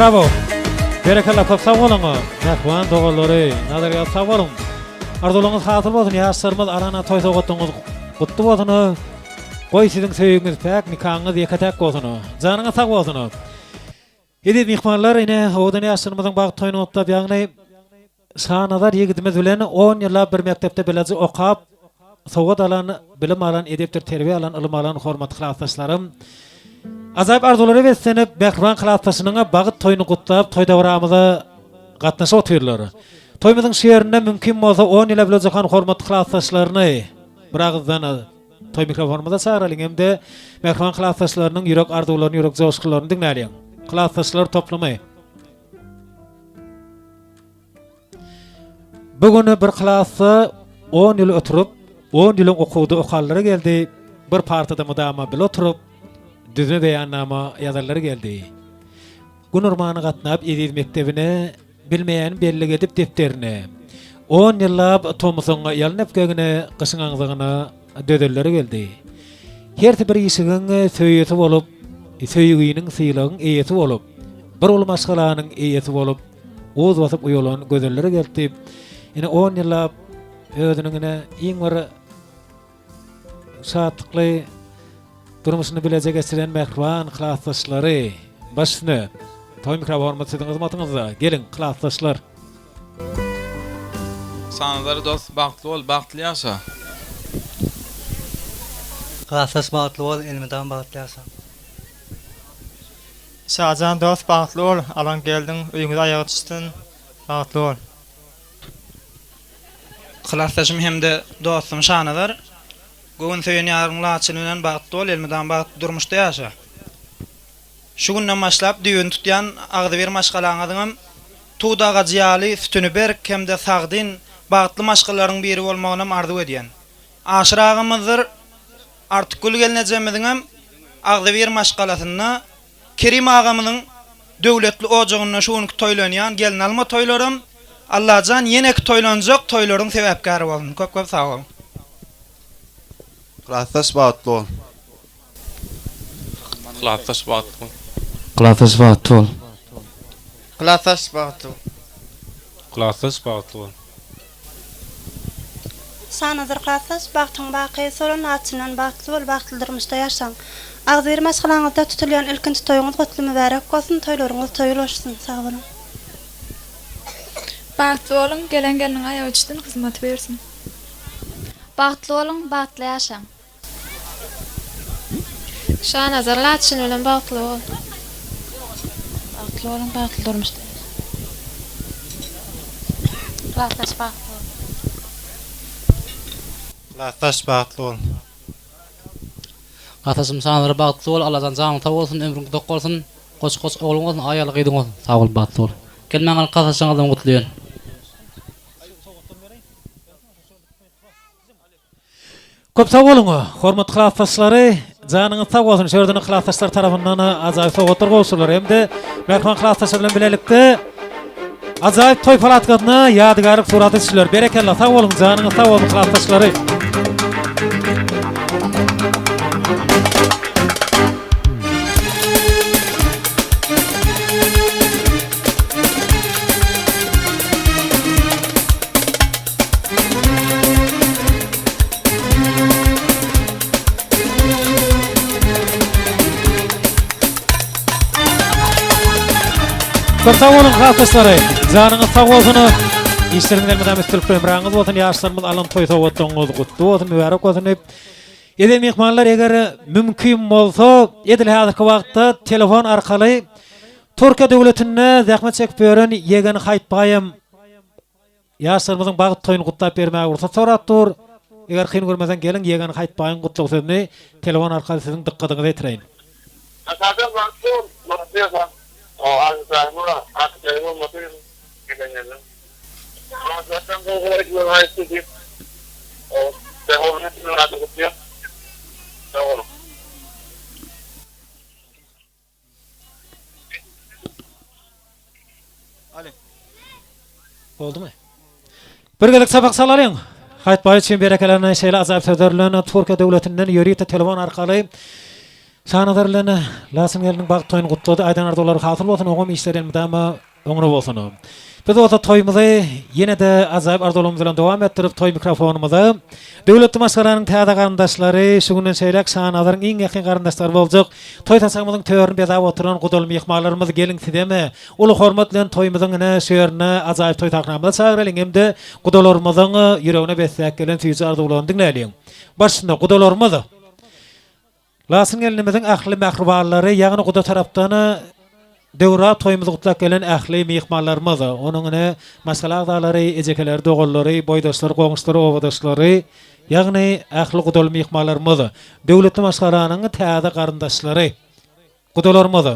Bravo. Berekella köp sag boluň. Mähriban doganlary, Nazarýaz sag boluň. Arzuwlaryňyz hasyl bolsun, ýaşlarymyz alana toý sowgatlaryňyz gutly bolsun. Goý siziň söýgiňiz päk, nikaňyz ýeke-täk bolsun. Janyňyz sag bolsun. Eziz myhmanlar, ine, owadan ýaşlarymyzyň bagt toýuny gutlap, ýagny Şanazar ýigidimiz bilen on ýyllap bir mekdepde bileje okap, sowat alan, bilim alan, edepdir terbiýe alan, ylym alan hormatly klasdaşlarym, ajaýyp arzuwlara beslenip, mähriban klasdaşynyň bagt toýuny gutlap, toý dabaramyza gatnaşyp otyrlar. Toýumyzyň şu ýerinde mümkin bolsa on ýyla bileje okan hormatly klasdaşlaryny bir agyzdan Toý mikrofonymyza çagyralyň hem-de mähriban klasdaşlarynyň ýürek arzuwlaryny, ýürek joşgunlaryny diňläliň. Klasdaşlar toplumy. Bu gün bir klasda on ýyl oturyp, on ýylyň okuwda okanlary geldi, bir partada mydama bile oturyp, düzme beýannama ýazanlary geldi. Gün urmany gatnap eziz mekdebine, bilmeýäni bellik edip depderine, on ýyllap tomusyň ýalyn epgegine, gyşyň aňzagyna dözenleri geldi. Hersi bir işigiň söýesi bolup, söýginiň, sylagyň eýesi bolup, bir uly maşgalanyň eýesi bolup, uz basyp uýalan gözelleri geldi. Ine on ýyllap özüniň ine iň bir şatlykly durmuşyny bileje geçiren mähriban klasdaşlary baş üstüne. Toý mikrofonymyz siziň hyzmatyňyzda. Geliň, klasdaşlar. Sanazar dost bagtly bol bagtly ýaşa. Klasdaş bagtly bol elmydam bagtly ýaşa. Şajan dost bagtly bol alan geldiň öýüňize aýagy düşsün bagtly bol. Klasdaşym hem-de dostum Şanazar, göwün söýen ýaryň Laçyn bilen bagtly bol, elmydam bagtly durmuşda ýaşa. Şu günden başlap düýbüni tutýan agzybir maşgalaňyzyňam tut agajy ýaly sütüni berk hem-de sagdyn, bagtly maşgalalaryň biri bolmagynam arzuw edýän. Aşyr agamyzdyr Artykgül gelnejemiziňem agzybir maşgalasynda, Kerim agamyzyň döwletli ojagynda şu günki toýlanýan gelnalma toýlaram Allajan ýeneki toýlanjak toýlaryň sebäpkäri bolsun. Köp köp sag boluň. Klasdaş bagtly bol. Klasdaş bagtly bol. Klasdaş bagtly bol. Klasdaş bagtly bol. Klasdaş bagtly bol. Şanazar klasdaş bagtyň baky solan laçyndan bagtly bol bagtly durmuşda ýaşaň. Agzybir maşgalaňyzda tutulýan ilkinji toýuňyz gutly mübärek bolsun toýlaryňyz toý ulaşsyn sag boluň. Bagtly boluň gelen gelniň aýagy düşsün hyzmaty bersin. Bagtly boluň bagtly ýaşaň. Şanazar Laçyn bilen bagtly bol. Bagtly boluň bagtly durmuşda ýaşaň. Klasdaş bagtly bol. Klasdaş bagtly bol. Klasdaşym Şanazar bagtly bol Allajan janyň sag bolsun ömrüň uzak bolsun goç goç ogluň bolsun aýally gyzyň bolsun sag bol bagtly bol gelmäň galyp klasdaşlaryňyzam gutlaýan. Köp sag boluň, hormatly klasdaşlary! Janyňyz sag bolsun, şu ýerden klasdaşlar tarapyndan ajaýyp sowgatlar gowşurylar hem-de mähriban klasdaşlar bilen bilelikde ajaýyp toý palatkasyna ýadygärlik surata düşüler. Berekella, sag boluň, janyňyz sag bolsun klasdaşlary! Köp sag boluň klasdaşlary. Janyňyz sag bolsun. Işleriňiz elmydama üstünlikli ömrüňiz bolsun. Ýaşlarymyz alan toý sowgatlaryňyz gutly bolsun, mübärek bolsun diýip. Eziz myhmanlar, eger mümkin bolsa, edil häzirki wagtda telefon arkaly Türkiýe döwletinde zähmet çekip ýören Ýegen Haýtbaýam Ýaşlarymyzyň bagt toýuny gutlap bermäge rugsat sorap dur. Eger kyn görmeseň geliň Ýegen Haýtbaýyň gutlag sözüni telefon arkaly siziň dykgadyňyza ýetireýin. Aşadan bagtly bol, bagtly ýaşa. Arzuwlaryňa arzuwlaryňa bolmasyn gelen ýerden. Bagtlardan gowy aýdylan aýtdy diýip. Sag boluň. Boldumy? Bir gezek çapak çalalyň. Haýtbaý üçin berekelerini şeýle ajaýyp sözler bilen Türkiýe döwletinden ýörite telefon arkaly Şanazar bilen Laçyn gelniň bagt toýuny gutlady. Aýdan arzuwlary hasyl bolsun, oňam işleri elmydama Oňuna bolsun. Biz bolsa toýumyzy ýene-de ajaýyp arzuwlarymyz bilen dowam etdirip, toý mikrofonymyza döwletli maşgalanyň täze garyndaşlary, şu günden şeýläk Şanazaryň iň ýakyn garyndaşlary boljak toý saçagymyzyň törüni bezäp oturan gudaly myhmanlarymyz geliň sizem uly hormat bilen toýumyzyň ine şu ýerine ajaýyp toý sahnamyza çagyralyň hem-de gudalarymyzyň ýüregine besläp gelen süýji arzuwlaryny diňläliň. Başynda gudalarymyz Laçyn gelnimiziň ähli mähribanlary, ýagny guda tarapdan döwrebap toýumyzy gutlap gelen ähli myhmanlarymyz, onuň ine maşgala agzalary, ejekeleri, doganlary, boýdaşlary, goňşulary, obadaşlary, ýagny ähli gudaly myhmanlarymyz, döwletli maşgalanyň täze garyndaşlary, gudalarymyz.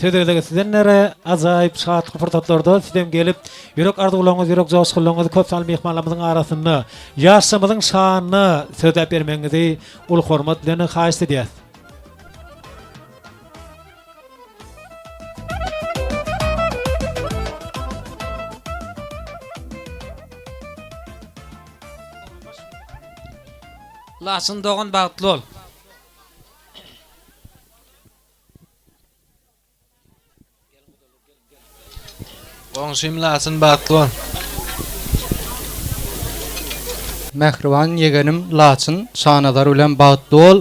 Söz gezegi sizdendir. Ajaýyp şatlykly pursatlarda sizem gelip, ýürek arzuwlaryňyzy, ýürek joşgunlaryňyzy köp sanly myhmanlarymyzyň arasynda ýaşlarymyzyň şanyna sözläp bermegiňizi uly hormat bilen haýyşt edýäs. Laçyn dogan bagtly bol. Goňşym Laçyn bagtly bol. Mähriban ýegenim Laçyn Şanazar bilen bagtly bol.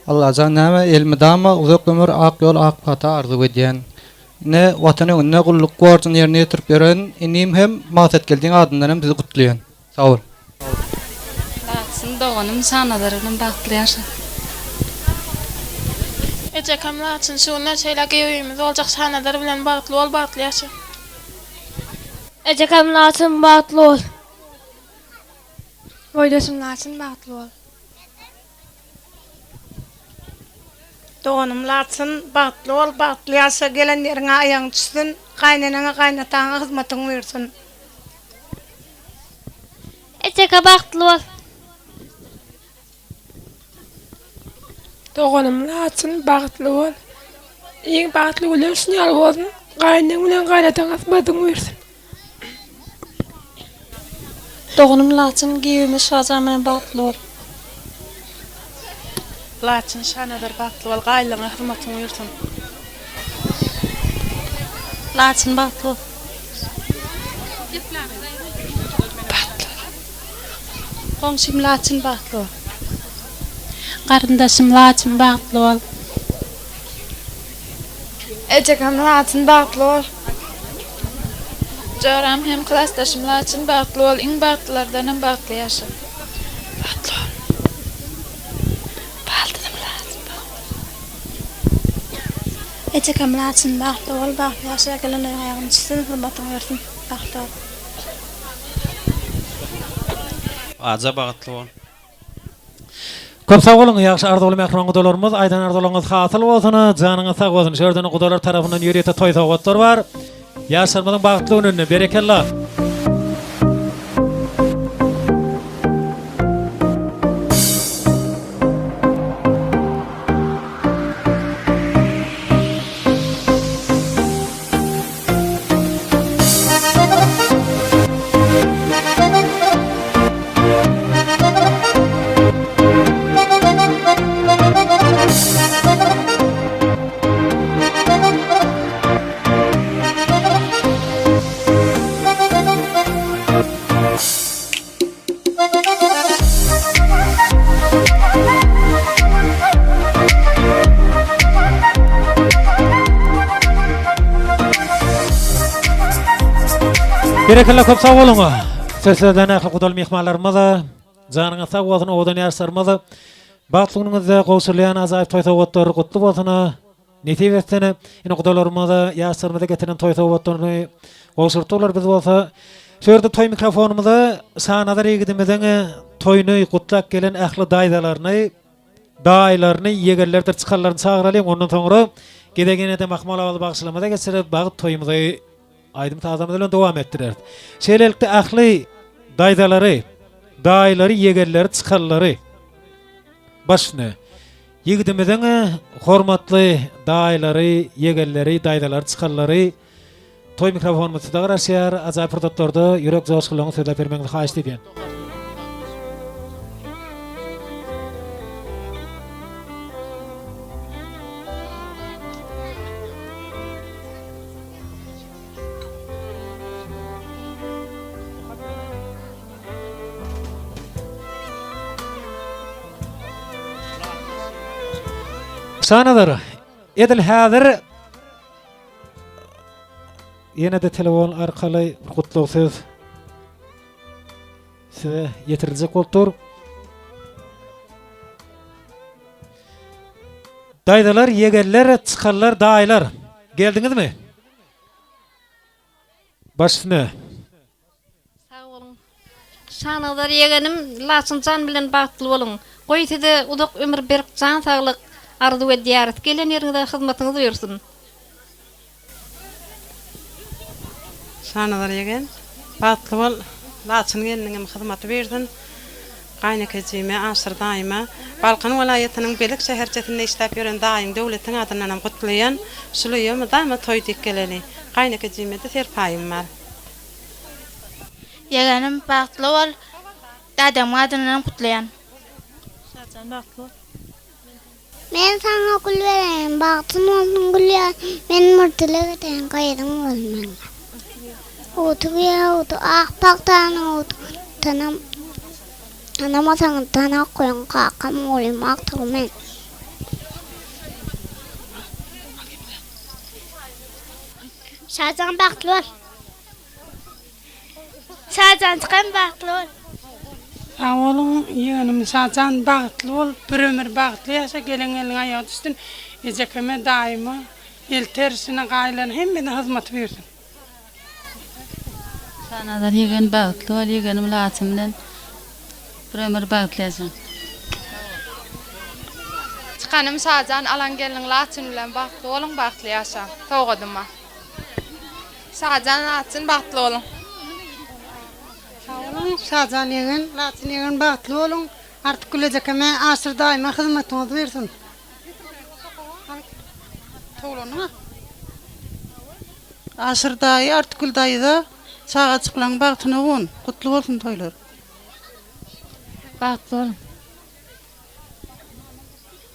Allajan näme elmydama uzak ömür ak ýol ak pata arzuw edýän. Ine watan öňünde gulluk borjuny ýerine ýetirip ýören inim hem Magsatgeldiň adyndan hem sizi gutlaýan. Sag bol. Laçyn doganym Şanazar bilen bagtly ýaşa. Ejekem Laçyn şu günden şeýläk öýümiz boljak Şanazar bilen bagtly bol bagtly ýaşa. Ejekem Laçyn bagtly bol. Boýdaşym Laçyn bagtly bol. Doganym Laçyn bagtly bol bagtly ýaşa gelen ýeriňe aýagyň düşsün gaýneneňe gaýnataňa hyzmatyň buýursyn. Ejeke bagtly bol. Doganym Laçyn bagtly bol. Iň bagtly günler şun ýaly bolsun. Gaýyneň bilen gaýnataň hyzmatyň buýursyn. Doganym Laçyn giýewimiz Şajan bilen bagtly bol. Laçyn Şanazar bagtly bol gaýynyňa hyzmatyň buýursyn. Laçyn bagtly bol. Bagtly bol. Goňşym Laçyn bagtly bol. Garyndaşym Laçyn bagtly bol. Ejekem Laçyn bagtly bol. Joram hem klasdaşym Laçyn bagtly bol iň bagtlylardanam bagtly ýaşa. Bagtly bol. Baldyzym Laçyn bagtly bol. Ejekem Laçyn bagtly bol bagtly ýaşa gelen öýüň aýagyny çyzsyn hyzmatyň bersin bagtly bol. Aja bagtly bol. Köp sag boluň ýagşy arzuwly mähriban gudalarymyz aýdan arzuwlaryňyz hasyl bolsun janyňyz sag bolsun şu ýerden gudalar tarapyndan ýörite toý sowgatlar bar ýaşlarymyzyň bagtly gününde berekella. Berekella köp sag boluň. Söz sözlän ähli gudaly myhmanlarymyza janyňyz sag bolsun owadan ýaşlarymyz bagtly günüňizde gowşurylýan ajaýyp toý sowgatlary gutly bolsun. Nesip etsin, ine gudalarymyza, ýaşlarymyza getiren toý sowgatlaryny gowşurtdylar. Biz bolsa şu ýerde toý mikrofonymyza Şanazar ýigidimiziň toýuny gutlap gelen ähli daýzalaryny, daýylaryny, ýegenlerdir çykanlaryny çagyralyň. Ondan soňra gezegi ýene-de Mahmal Awazy bagşylarymyza geçirip, bagt toýumyzy aýdym-sazlarymyz bilen dowam etdireris. Şeýlelikde ähli daýzalary, daýylary, ýegenleri, çykanlary başyny Ýigidimiziň hormatly daýylary, ýegenleri, daýzalary, çykanlary toý mikrofonymyz size garaşýar. Ajaýyp pursatlarda ýürek joşgunlaryňyzy sözläp bermegiňizi haýyşt edýän. Şanazar, edil häzir ýene-de telefon arkaly gutlag söz size ýetiriljek bolup dur. Daýzalar, ýegenler, çykanlar, daýylar, geldiňizmi? Baş üstüne. Sag boluň. Şanazar ýegenim Laçyn jan bilen bagtly boluň. Goý size uzak ömür berk jan saglyk arzuw edýäris. Gelen ýeriňize hyzmatyňyz buýursyn. Şanazar ýegen, bagtly bol, Laçyn gelniňem hyzmaty bersin. Gaýynekejime, Aşyr daýyma, Balkan welaýatynyň Belek şäherçesinde işläp ýören daýyň Döwletiň adyndanam gutlaýan. Şul öýe mydama toý diýip geleli. Gaýynekejime-de serpaýym bar. Ýegenim bagtly bol, dadamyň adyndanam gutlaýan. Şajan bagtly bol. Men saňa gül bereýin, bagtyň bolsun gül ýaly, Men bir dileg edeýin, gyzyň bolsun meň. Howdy howdy, ak pagtanyň howdy, Tanam, tanamasaňyz tanap goýuň, kakam oglum, agtygym men. Şajan bagtly bol. Şajan çykan bagtly bol. Sag boluň ýegenim Şajan bagtly bol bir ömür bagtly ýaşa gelen gelniň aýagy düşsün ejekeme daýyma el tersine gaýylaryň hemmesine hyzmaty buýursyn. Şanazar ýegen bagtly bol ýegenim Laçyn bilen bir ömür bagtly ýaşaň. Çykanym Şajan alan gelniň Laçyn bilen bagtly boluň bagtly ýaşaň. Sowgadyma. Şajan Laçyn bagtly boluň. Sag boluň Şajan ýegen, Laçyn ýegen bagtly boluň Artykgül ejekeme Aşyr daýyma hyzmatyňyz buýrsyn. Towlandyňa. Aşyr daýy Artykgül daýza çagajyklaň bagtyna gun. Gutly bolsun toýlar. Bagtly boluň.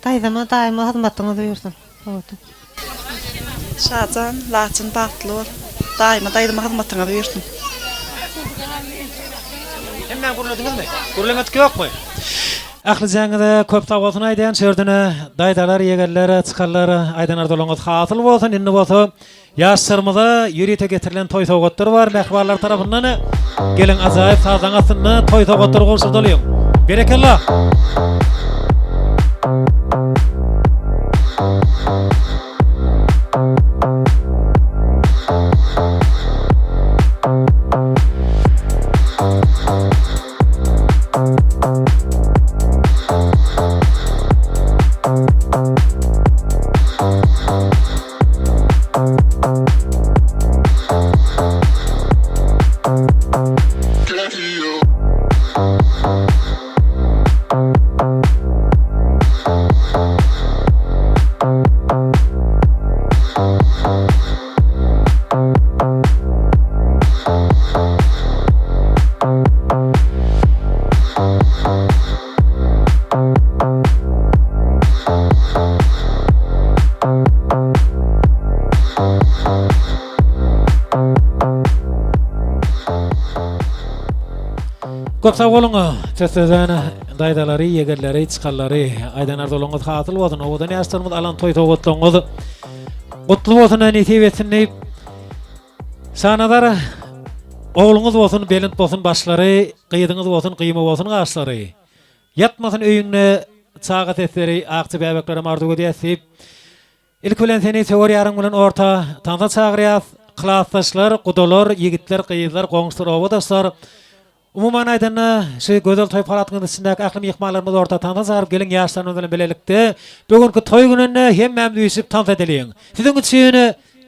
Daýzama daýyma hyzmatyňyz buýursyn. Şajan, Laçyn bagtly bol. Daýyma daýzama hyzmatyňyz buýursyn. Hemmäň gürlediňizmi? Gürlemedik ýokmy? Ählijäňize köp sag bolsun aýdýan şu ýerdene daýzalar ýegenler çykanlar aýdan arzuwlaryňyz hasyl bolsun indi bolsa Ýaşlarymyza ýörite getirilen toý sowgatlary bar mähribanlar tarapyndan. Geliň ajaýyp sazyň astynda toý sowgatlary gowşurdalyň. Berekella! Köp sag boluň, söz sözlän daýzalary, ýegenleri, çykanlary, aýdan arzuwlaryňyz hasyl bolsun, owadan ýaşlarymyz alan toý sowgatlaryňyz gutly bolsun, nesip etsin diýip, Şanazar ogluňyz bolsun, belent bolsun başlary, gyzyňyz bolsun, gyýma bolsun gaşlary. Ýatmasyn öýüňde çaga sesleri akja bäbeklerem arzuw edýäs diýip, ilki bilen seni söwer ýaryň bilen orta tansa çagyrýas. Klasdaşlar, gudalar, ýigitler, gyzlar, goňşular, obadaşlar, umuman aýdanda, şu gözel toý palatynyň içindäki ähli myhmanlarymyzy orta tansa çagyryp geliň ýaşlarymyz bilen bilelikde bu günki toý gününde hemmämiz üýşüp tans edeliň. Siziň üçin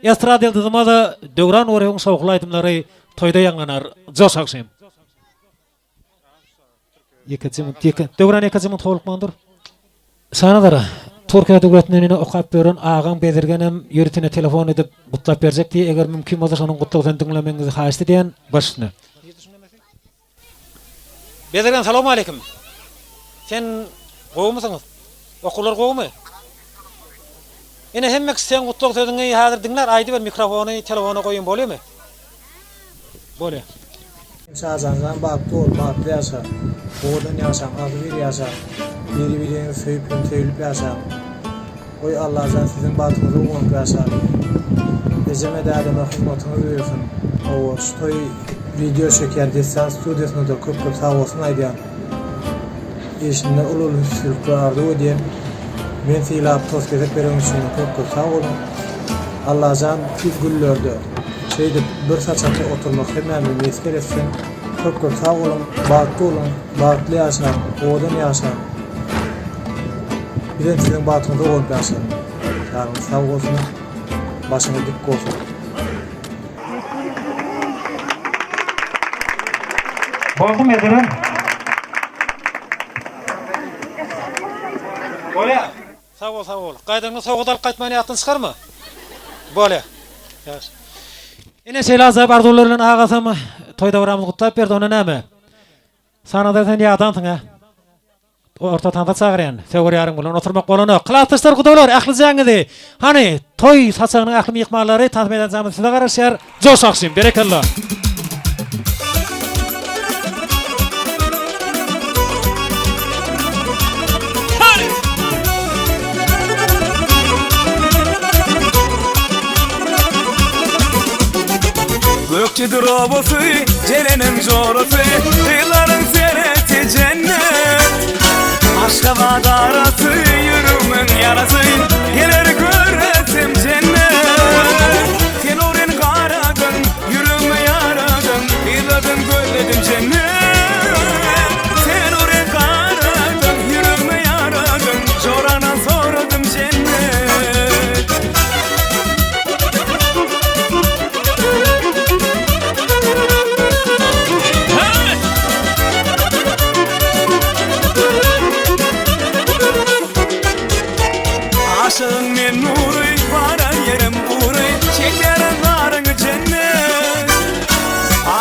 estrada ýyldyzymyz Döwran Nuryýewiň şowhunly aýdymlary toýda ýaňlanar. Joş agşam. Ýekeje minut, ýeke. Döwran ýekeje minut howlukman dur. Şanazar, Türkiýe döwletinden ine okap ýören agaň Bezirgenem ýöritine telefon edip gutlap berjek diýýär. Eger mümkin bolsa şonuň gutlag sözüni diňlemegiňizi haýyşt edýän. Baş üstüne. Bezirgen salowmaleýkim. Sen gowumysyňyz? Okuwlar gowumy? Ine hemme kişi seň gutlag sözüňi häzir diňlär aýdyber mikrofony telefona goýuň bolýamy? Bolýa. Şajanjan bagtly bol bagtly ýaşa owadan ýaşaň agzybir ýaşaň biri biriňizi söýüp hem söýülip ýaşaň goý Allajan siziň bagtyňyza guwanyp ýaşalyň ejeme dädeme hyzmatyňyz buýursyn hawa şu toýy wideo çekýän Dessan studiýasynada köp köp sagbolsun aýdýan Işinde uly uly üstünlikler arzuw edýän. Men sylap tos gezek bereniň üçin köp köp sag boluň. Allajan tiz günlerde şeýdip bir saçakda oturmak hemmämize miýesser etsin. Köp köp sag boluň, bagtly boluň, bagtly ýaşaň, owadan ýaşaň. Bizem siziň bagtyňyza guwanyp ýaşalyň. Janyňyz sag bolsun, başyňyz dik bolsun. Boldumy ejeler? Bolýar. Sag bol, sag bol. Gaýdanyňda sowgat alyp gaýtmany ýatdan çykarma. Bolýar. Ýagşy. Ine şeýle ajaýyp arzuwlar bilen agasam toý dabramyzy gutlap berdi. Onda näme? Sanada sen ýadansyň hä? Orta tansa çagyrýan. Söwer ýaryň bilen oturmak bolanok. Klasdaşlar gudalar ählijäňizi hany toý saçagynyň ähli myhmanlary tans meýdançamyz size garaşýar. Joş agşym berekella. Gökçedir obasy, Jereniň jorasy, Gyzlaryň sereti jennet. Aşgabat arasy, ýüregimiň ýarasy, Geler göresim jennet. Sen oren garadyň, ýüregime ýaradyň, Yzladym, gözledim jennet. Sen oren garadyň, ýüregime ýaradyň, Joradan soradym jennet. Aşygyň men Nury, baran ýerim gury, Çekerin zaryňy jennet.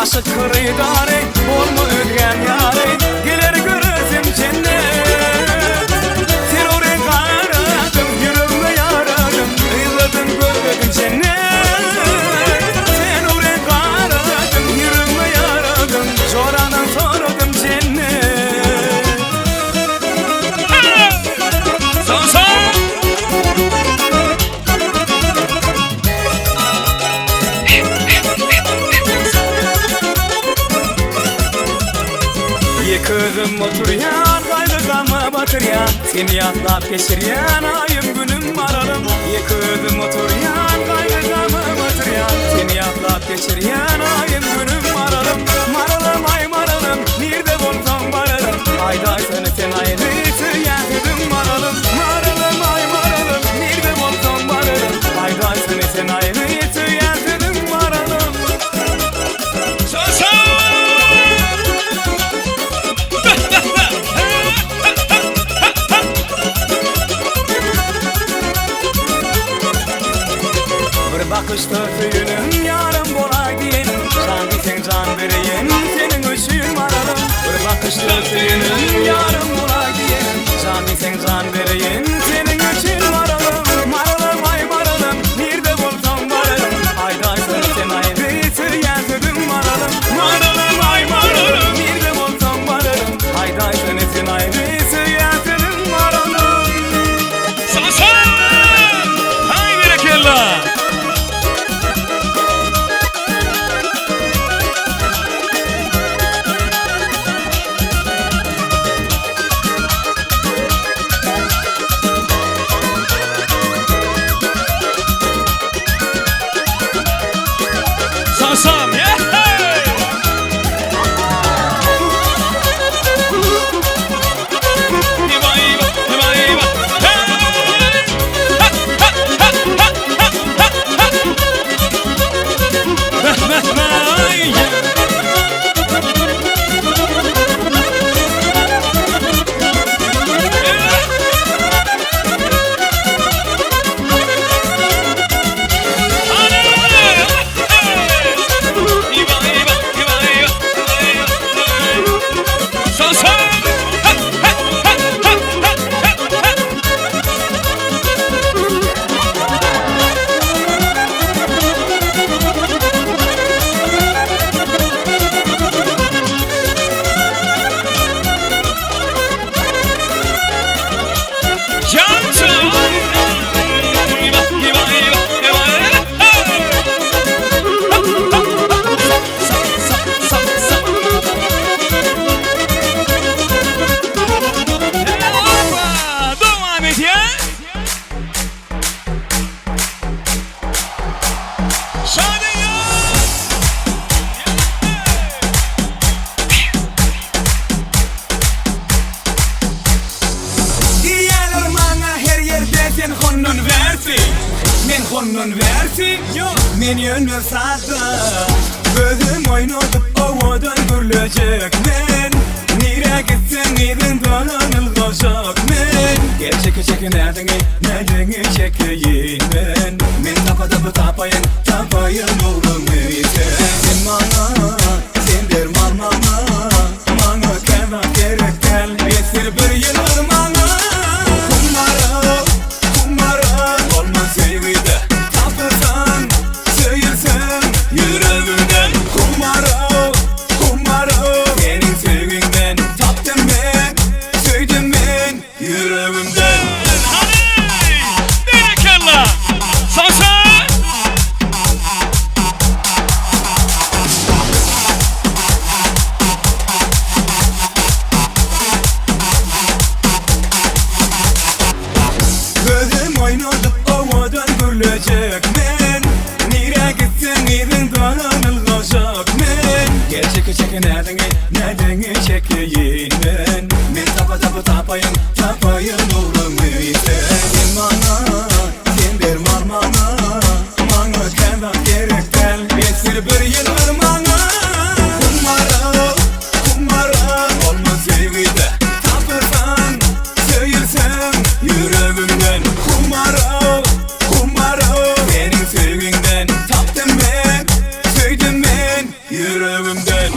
Aşyk hyrydary, bolma özgäň ýary, Geler göresim jennet. Sen ory garadyň, ýüregime ýaradyň, Yzladym, gözledim jennet. Sen ory garadyň, ýüregime ýaradyň, Joradan soradym jennet. Ýeke özüm oturýan, gaýgy-gama batyrýan, Seni ýatlap geçirýän aýym, günüm, maralym. Ýeke özüm oturýan, gaýgy-gama batyrýan, Seni ýatlap geçirýän aýym, günüm, maralym. Maralym, aý, maralym, nirde bolsaň bararyn, Aýdaýsana sen aýry söýýän sözüň maralym. Maralym, aý, maralym, nirde bolsaň bararyn, Aýdaýsana sen aýry söýýän sözüň maralym. Bir bakyşda söýenim, ýarym bolaý diýenim, Jan diýseň jan bereýin, seniň üçin maralym. Bir bakyşda söýenim, ýarym bolaý diýenim, Jan diýseň jan bereýin, seniň üçin maralym. Maralym, aý maralym, nirde bolsaň bararyn, Aýdaýsana sen aýry söýýän sözüň maralym. Maralym, aý maralym, nirde bolsaň bararyn, Aýdaýsana sen aýry söýýän sözüň maralym. Haý berekella! Sasam, yeah! Diýýärler maňa her ýerde sen hondan bärsi Men hondan bärsi Men ýöne sada Gözüm oýnadyp owadan gürlejek. çeke çeke näziňi, näziňi çekeýin men Men tapa tapa tapaýyn, tapaýyn ugruňy sen Sen maňa, sen derman maňa Maňa kän zat gerek däl, besdir bir ýylgyrmaňa Humara, humara, bolma söýgüde Tapylsaň, söýülseň ýüregimden Humara, humara, seniň söýgiňden Tapdym men, söýdüm men ýüregimden. Hany! Berekella! Sasa! Gözüm oýnadyp owadan gürlejek men Nirä gitseň yzyňdan ylgajak men Gel çeke çeke näziňi näziňi çekeýin men Men tapa tapa tapaýyn tapaýyn ugruňy sen Sen maňa sen derman maňa Maňa kän zat gerek däl besdir bir ýylgyr maňa Humara humara bolma söýgüde Tapylsaň söýülseň ýüregimden Humara humara seniň söýgiňden Tapdym men söýdüm men ýüregimden.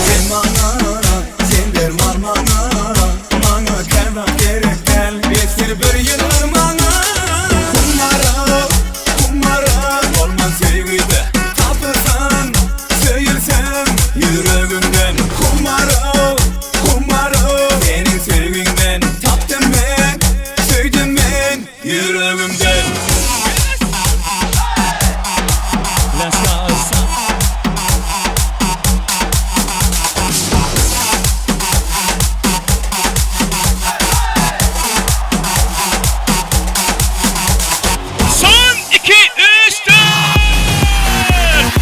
Sen maňa, sen derman maňa Maňa kän zat gerek däl, besdir bir ýylgyr maňa Humara, humara, bolma söýgüde Tapylsaň, söýülseň ýüregimden Humara, humara, seniň söýgiňden Tapdym men, söýdüm men ýüregimden. Let's go. Son 2 3 4.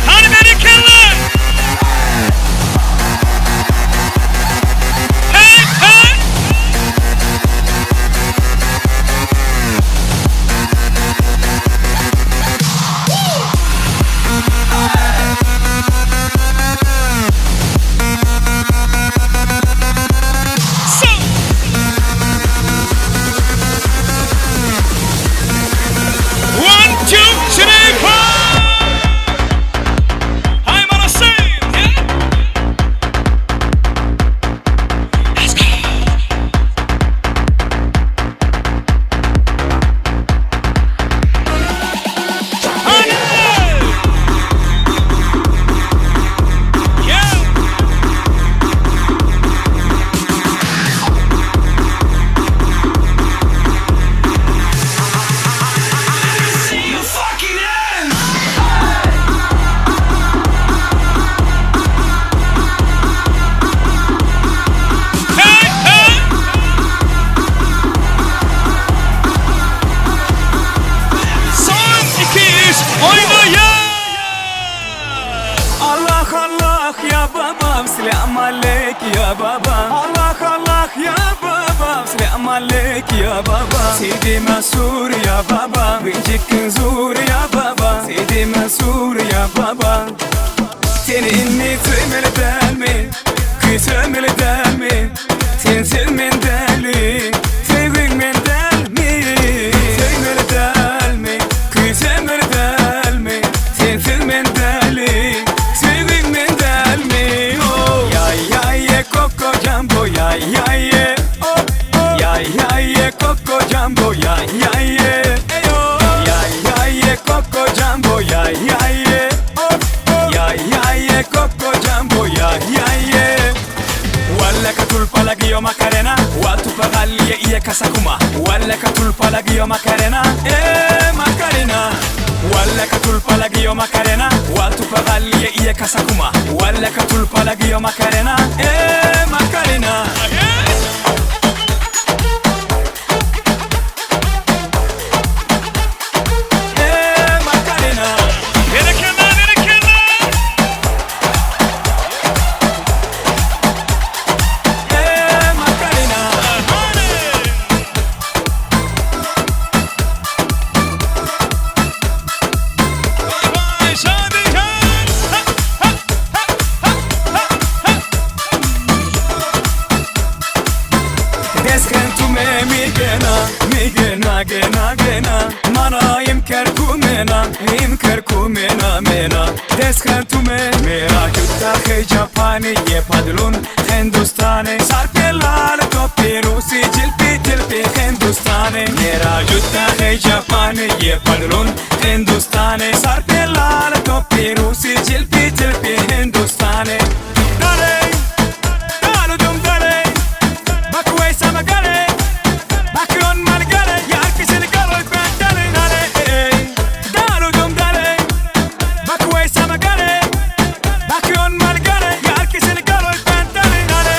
Hany berekella! Hey hey! Son. One, two, three, four. I'm gonna sing. Yeah. Let's go. Hadi. Yeah. See you fucking end. Hey hey. Son 2 3 oýnaýa. Allah Allah ya babam selam aleyk ya baba Allah Allah ya babam selam aleyk ya baba Sidi Mansur ya baba بيجيك نزور ya baba Sidi Mansur ya baba Seni inni söýmeli dälmi Küýsemeli dälmi Sensiz men däli Söýgiň men dälmi Söýmeli dälmi Küýsemeli dälmi Sensiz men däli Söýgiň men dälmi Oh Ya ya ye koko jambo ya ya ye oh Ya ya ye koko jambo ya ya ye Eyo Ya ya ye koko jambo ya ya ye oh Ya ya ye koko jambo ya ya ye Walla katul palagio macarena Watu pagalie iye kasakuma Walla katul palagio macarena Eh macarena Walla katul palagio macarena Watu pagalie iye kasakuma Walla katul palagio macarena Eh macarena Eh macarena Berekella berekella. Eh macarena Hany. Kerku mena mena Deskhan tume Mera jutta hai Japani Ye padlun Hindustani Sar pe lal topi Rusi jilpi tilpi Hindustani Mera jutta hai Japani Ye padlun Hindustani Sar pe lal topi Rusi jilpi tilpi Hindustani Dale Dalu dum dale Bakway samagale Bakyon malgale Yar kisil galoy pentale Dale Dalu dum dale Bakway samagale Bakyon malgale Yar kisil galoy pentale Dale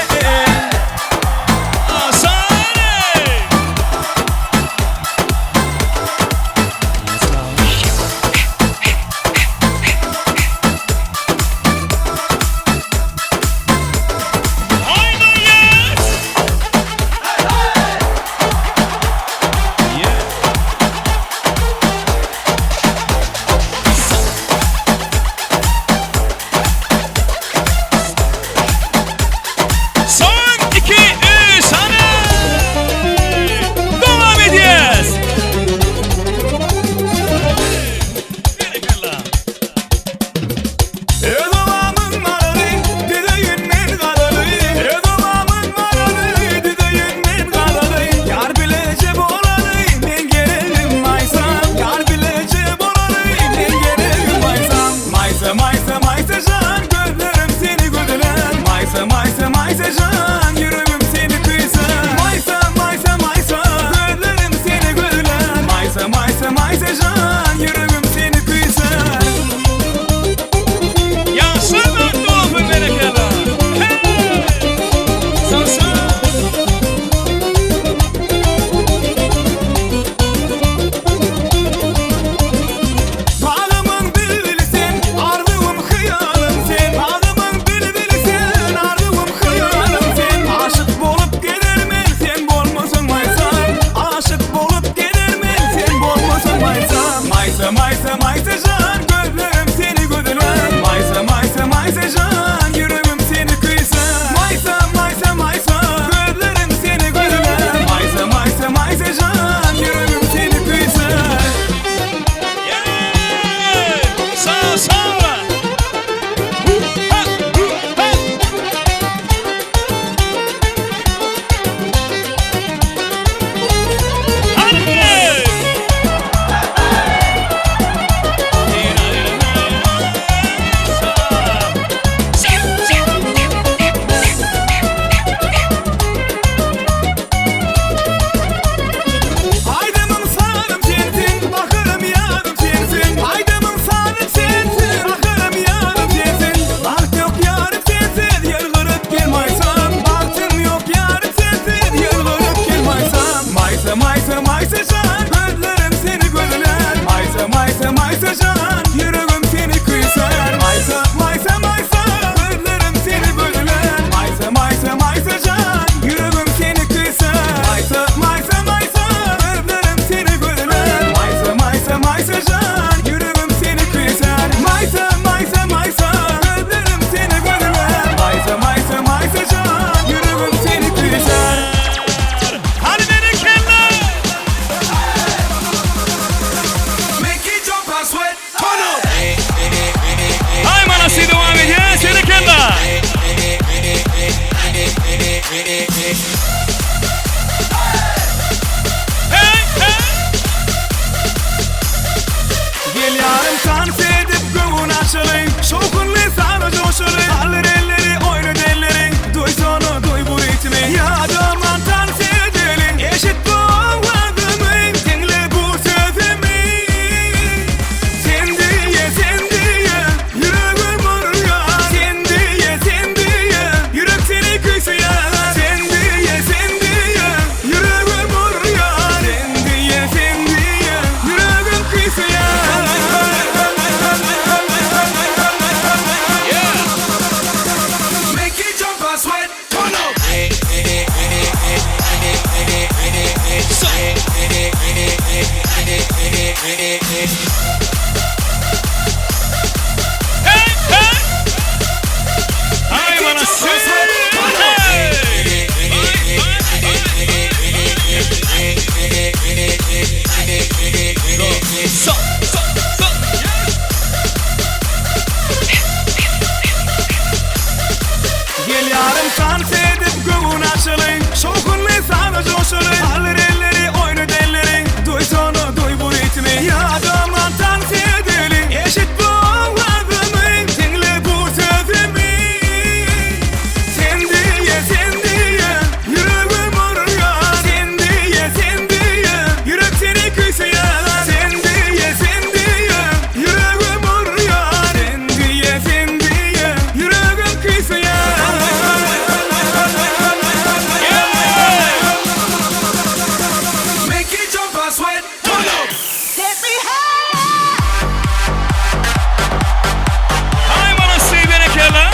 Gel ýarym tans edip göwün açaly Şowhunly saza joşaly Galdyr elleri oýnat elleri Duýsana duý bu ritmi Ýadaman tans edeli Eşit bu owazymy Diňle bu sözümi Sen diýe sen diýe Ýüregim urýar Sen diýe sen diýe Ýürek seni küýseýär Sen diýe sen diýe Ýüregim urýar Sen diýe sen diýe Ýüregim küýseýär Make it jump and sweat Turn up Take me higher Haý manasy berekella.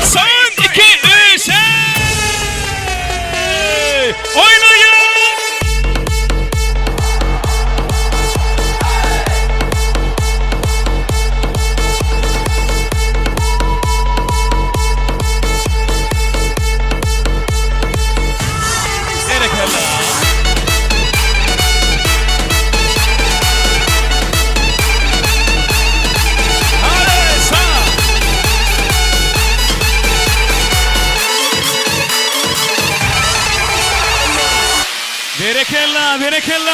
Son, iki, üç, hey! Oýnaýas! Berekella! Hadi sağ! Berekella, berekella!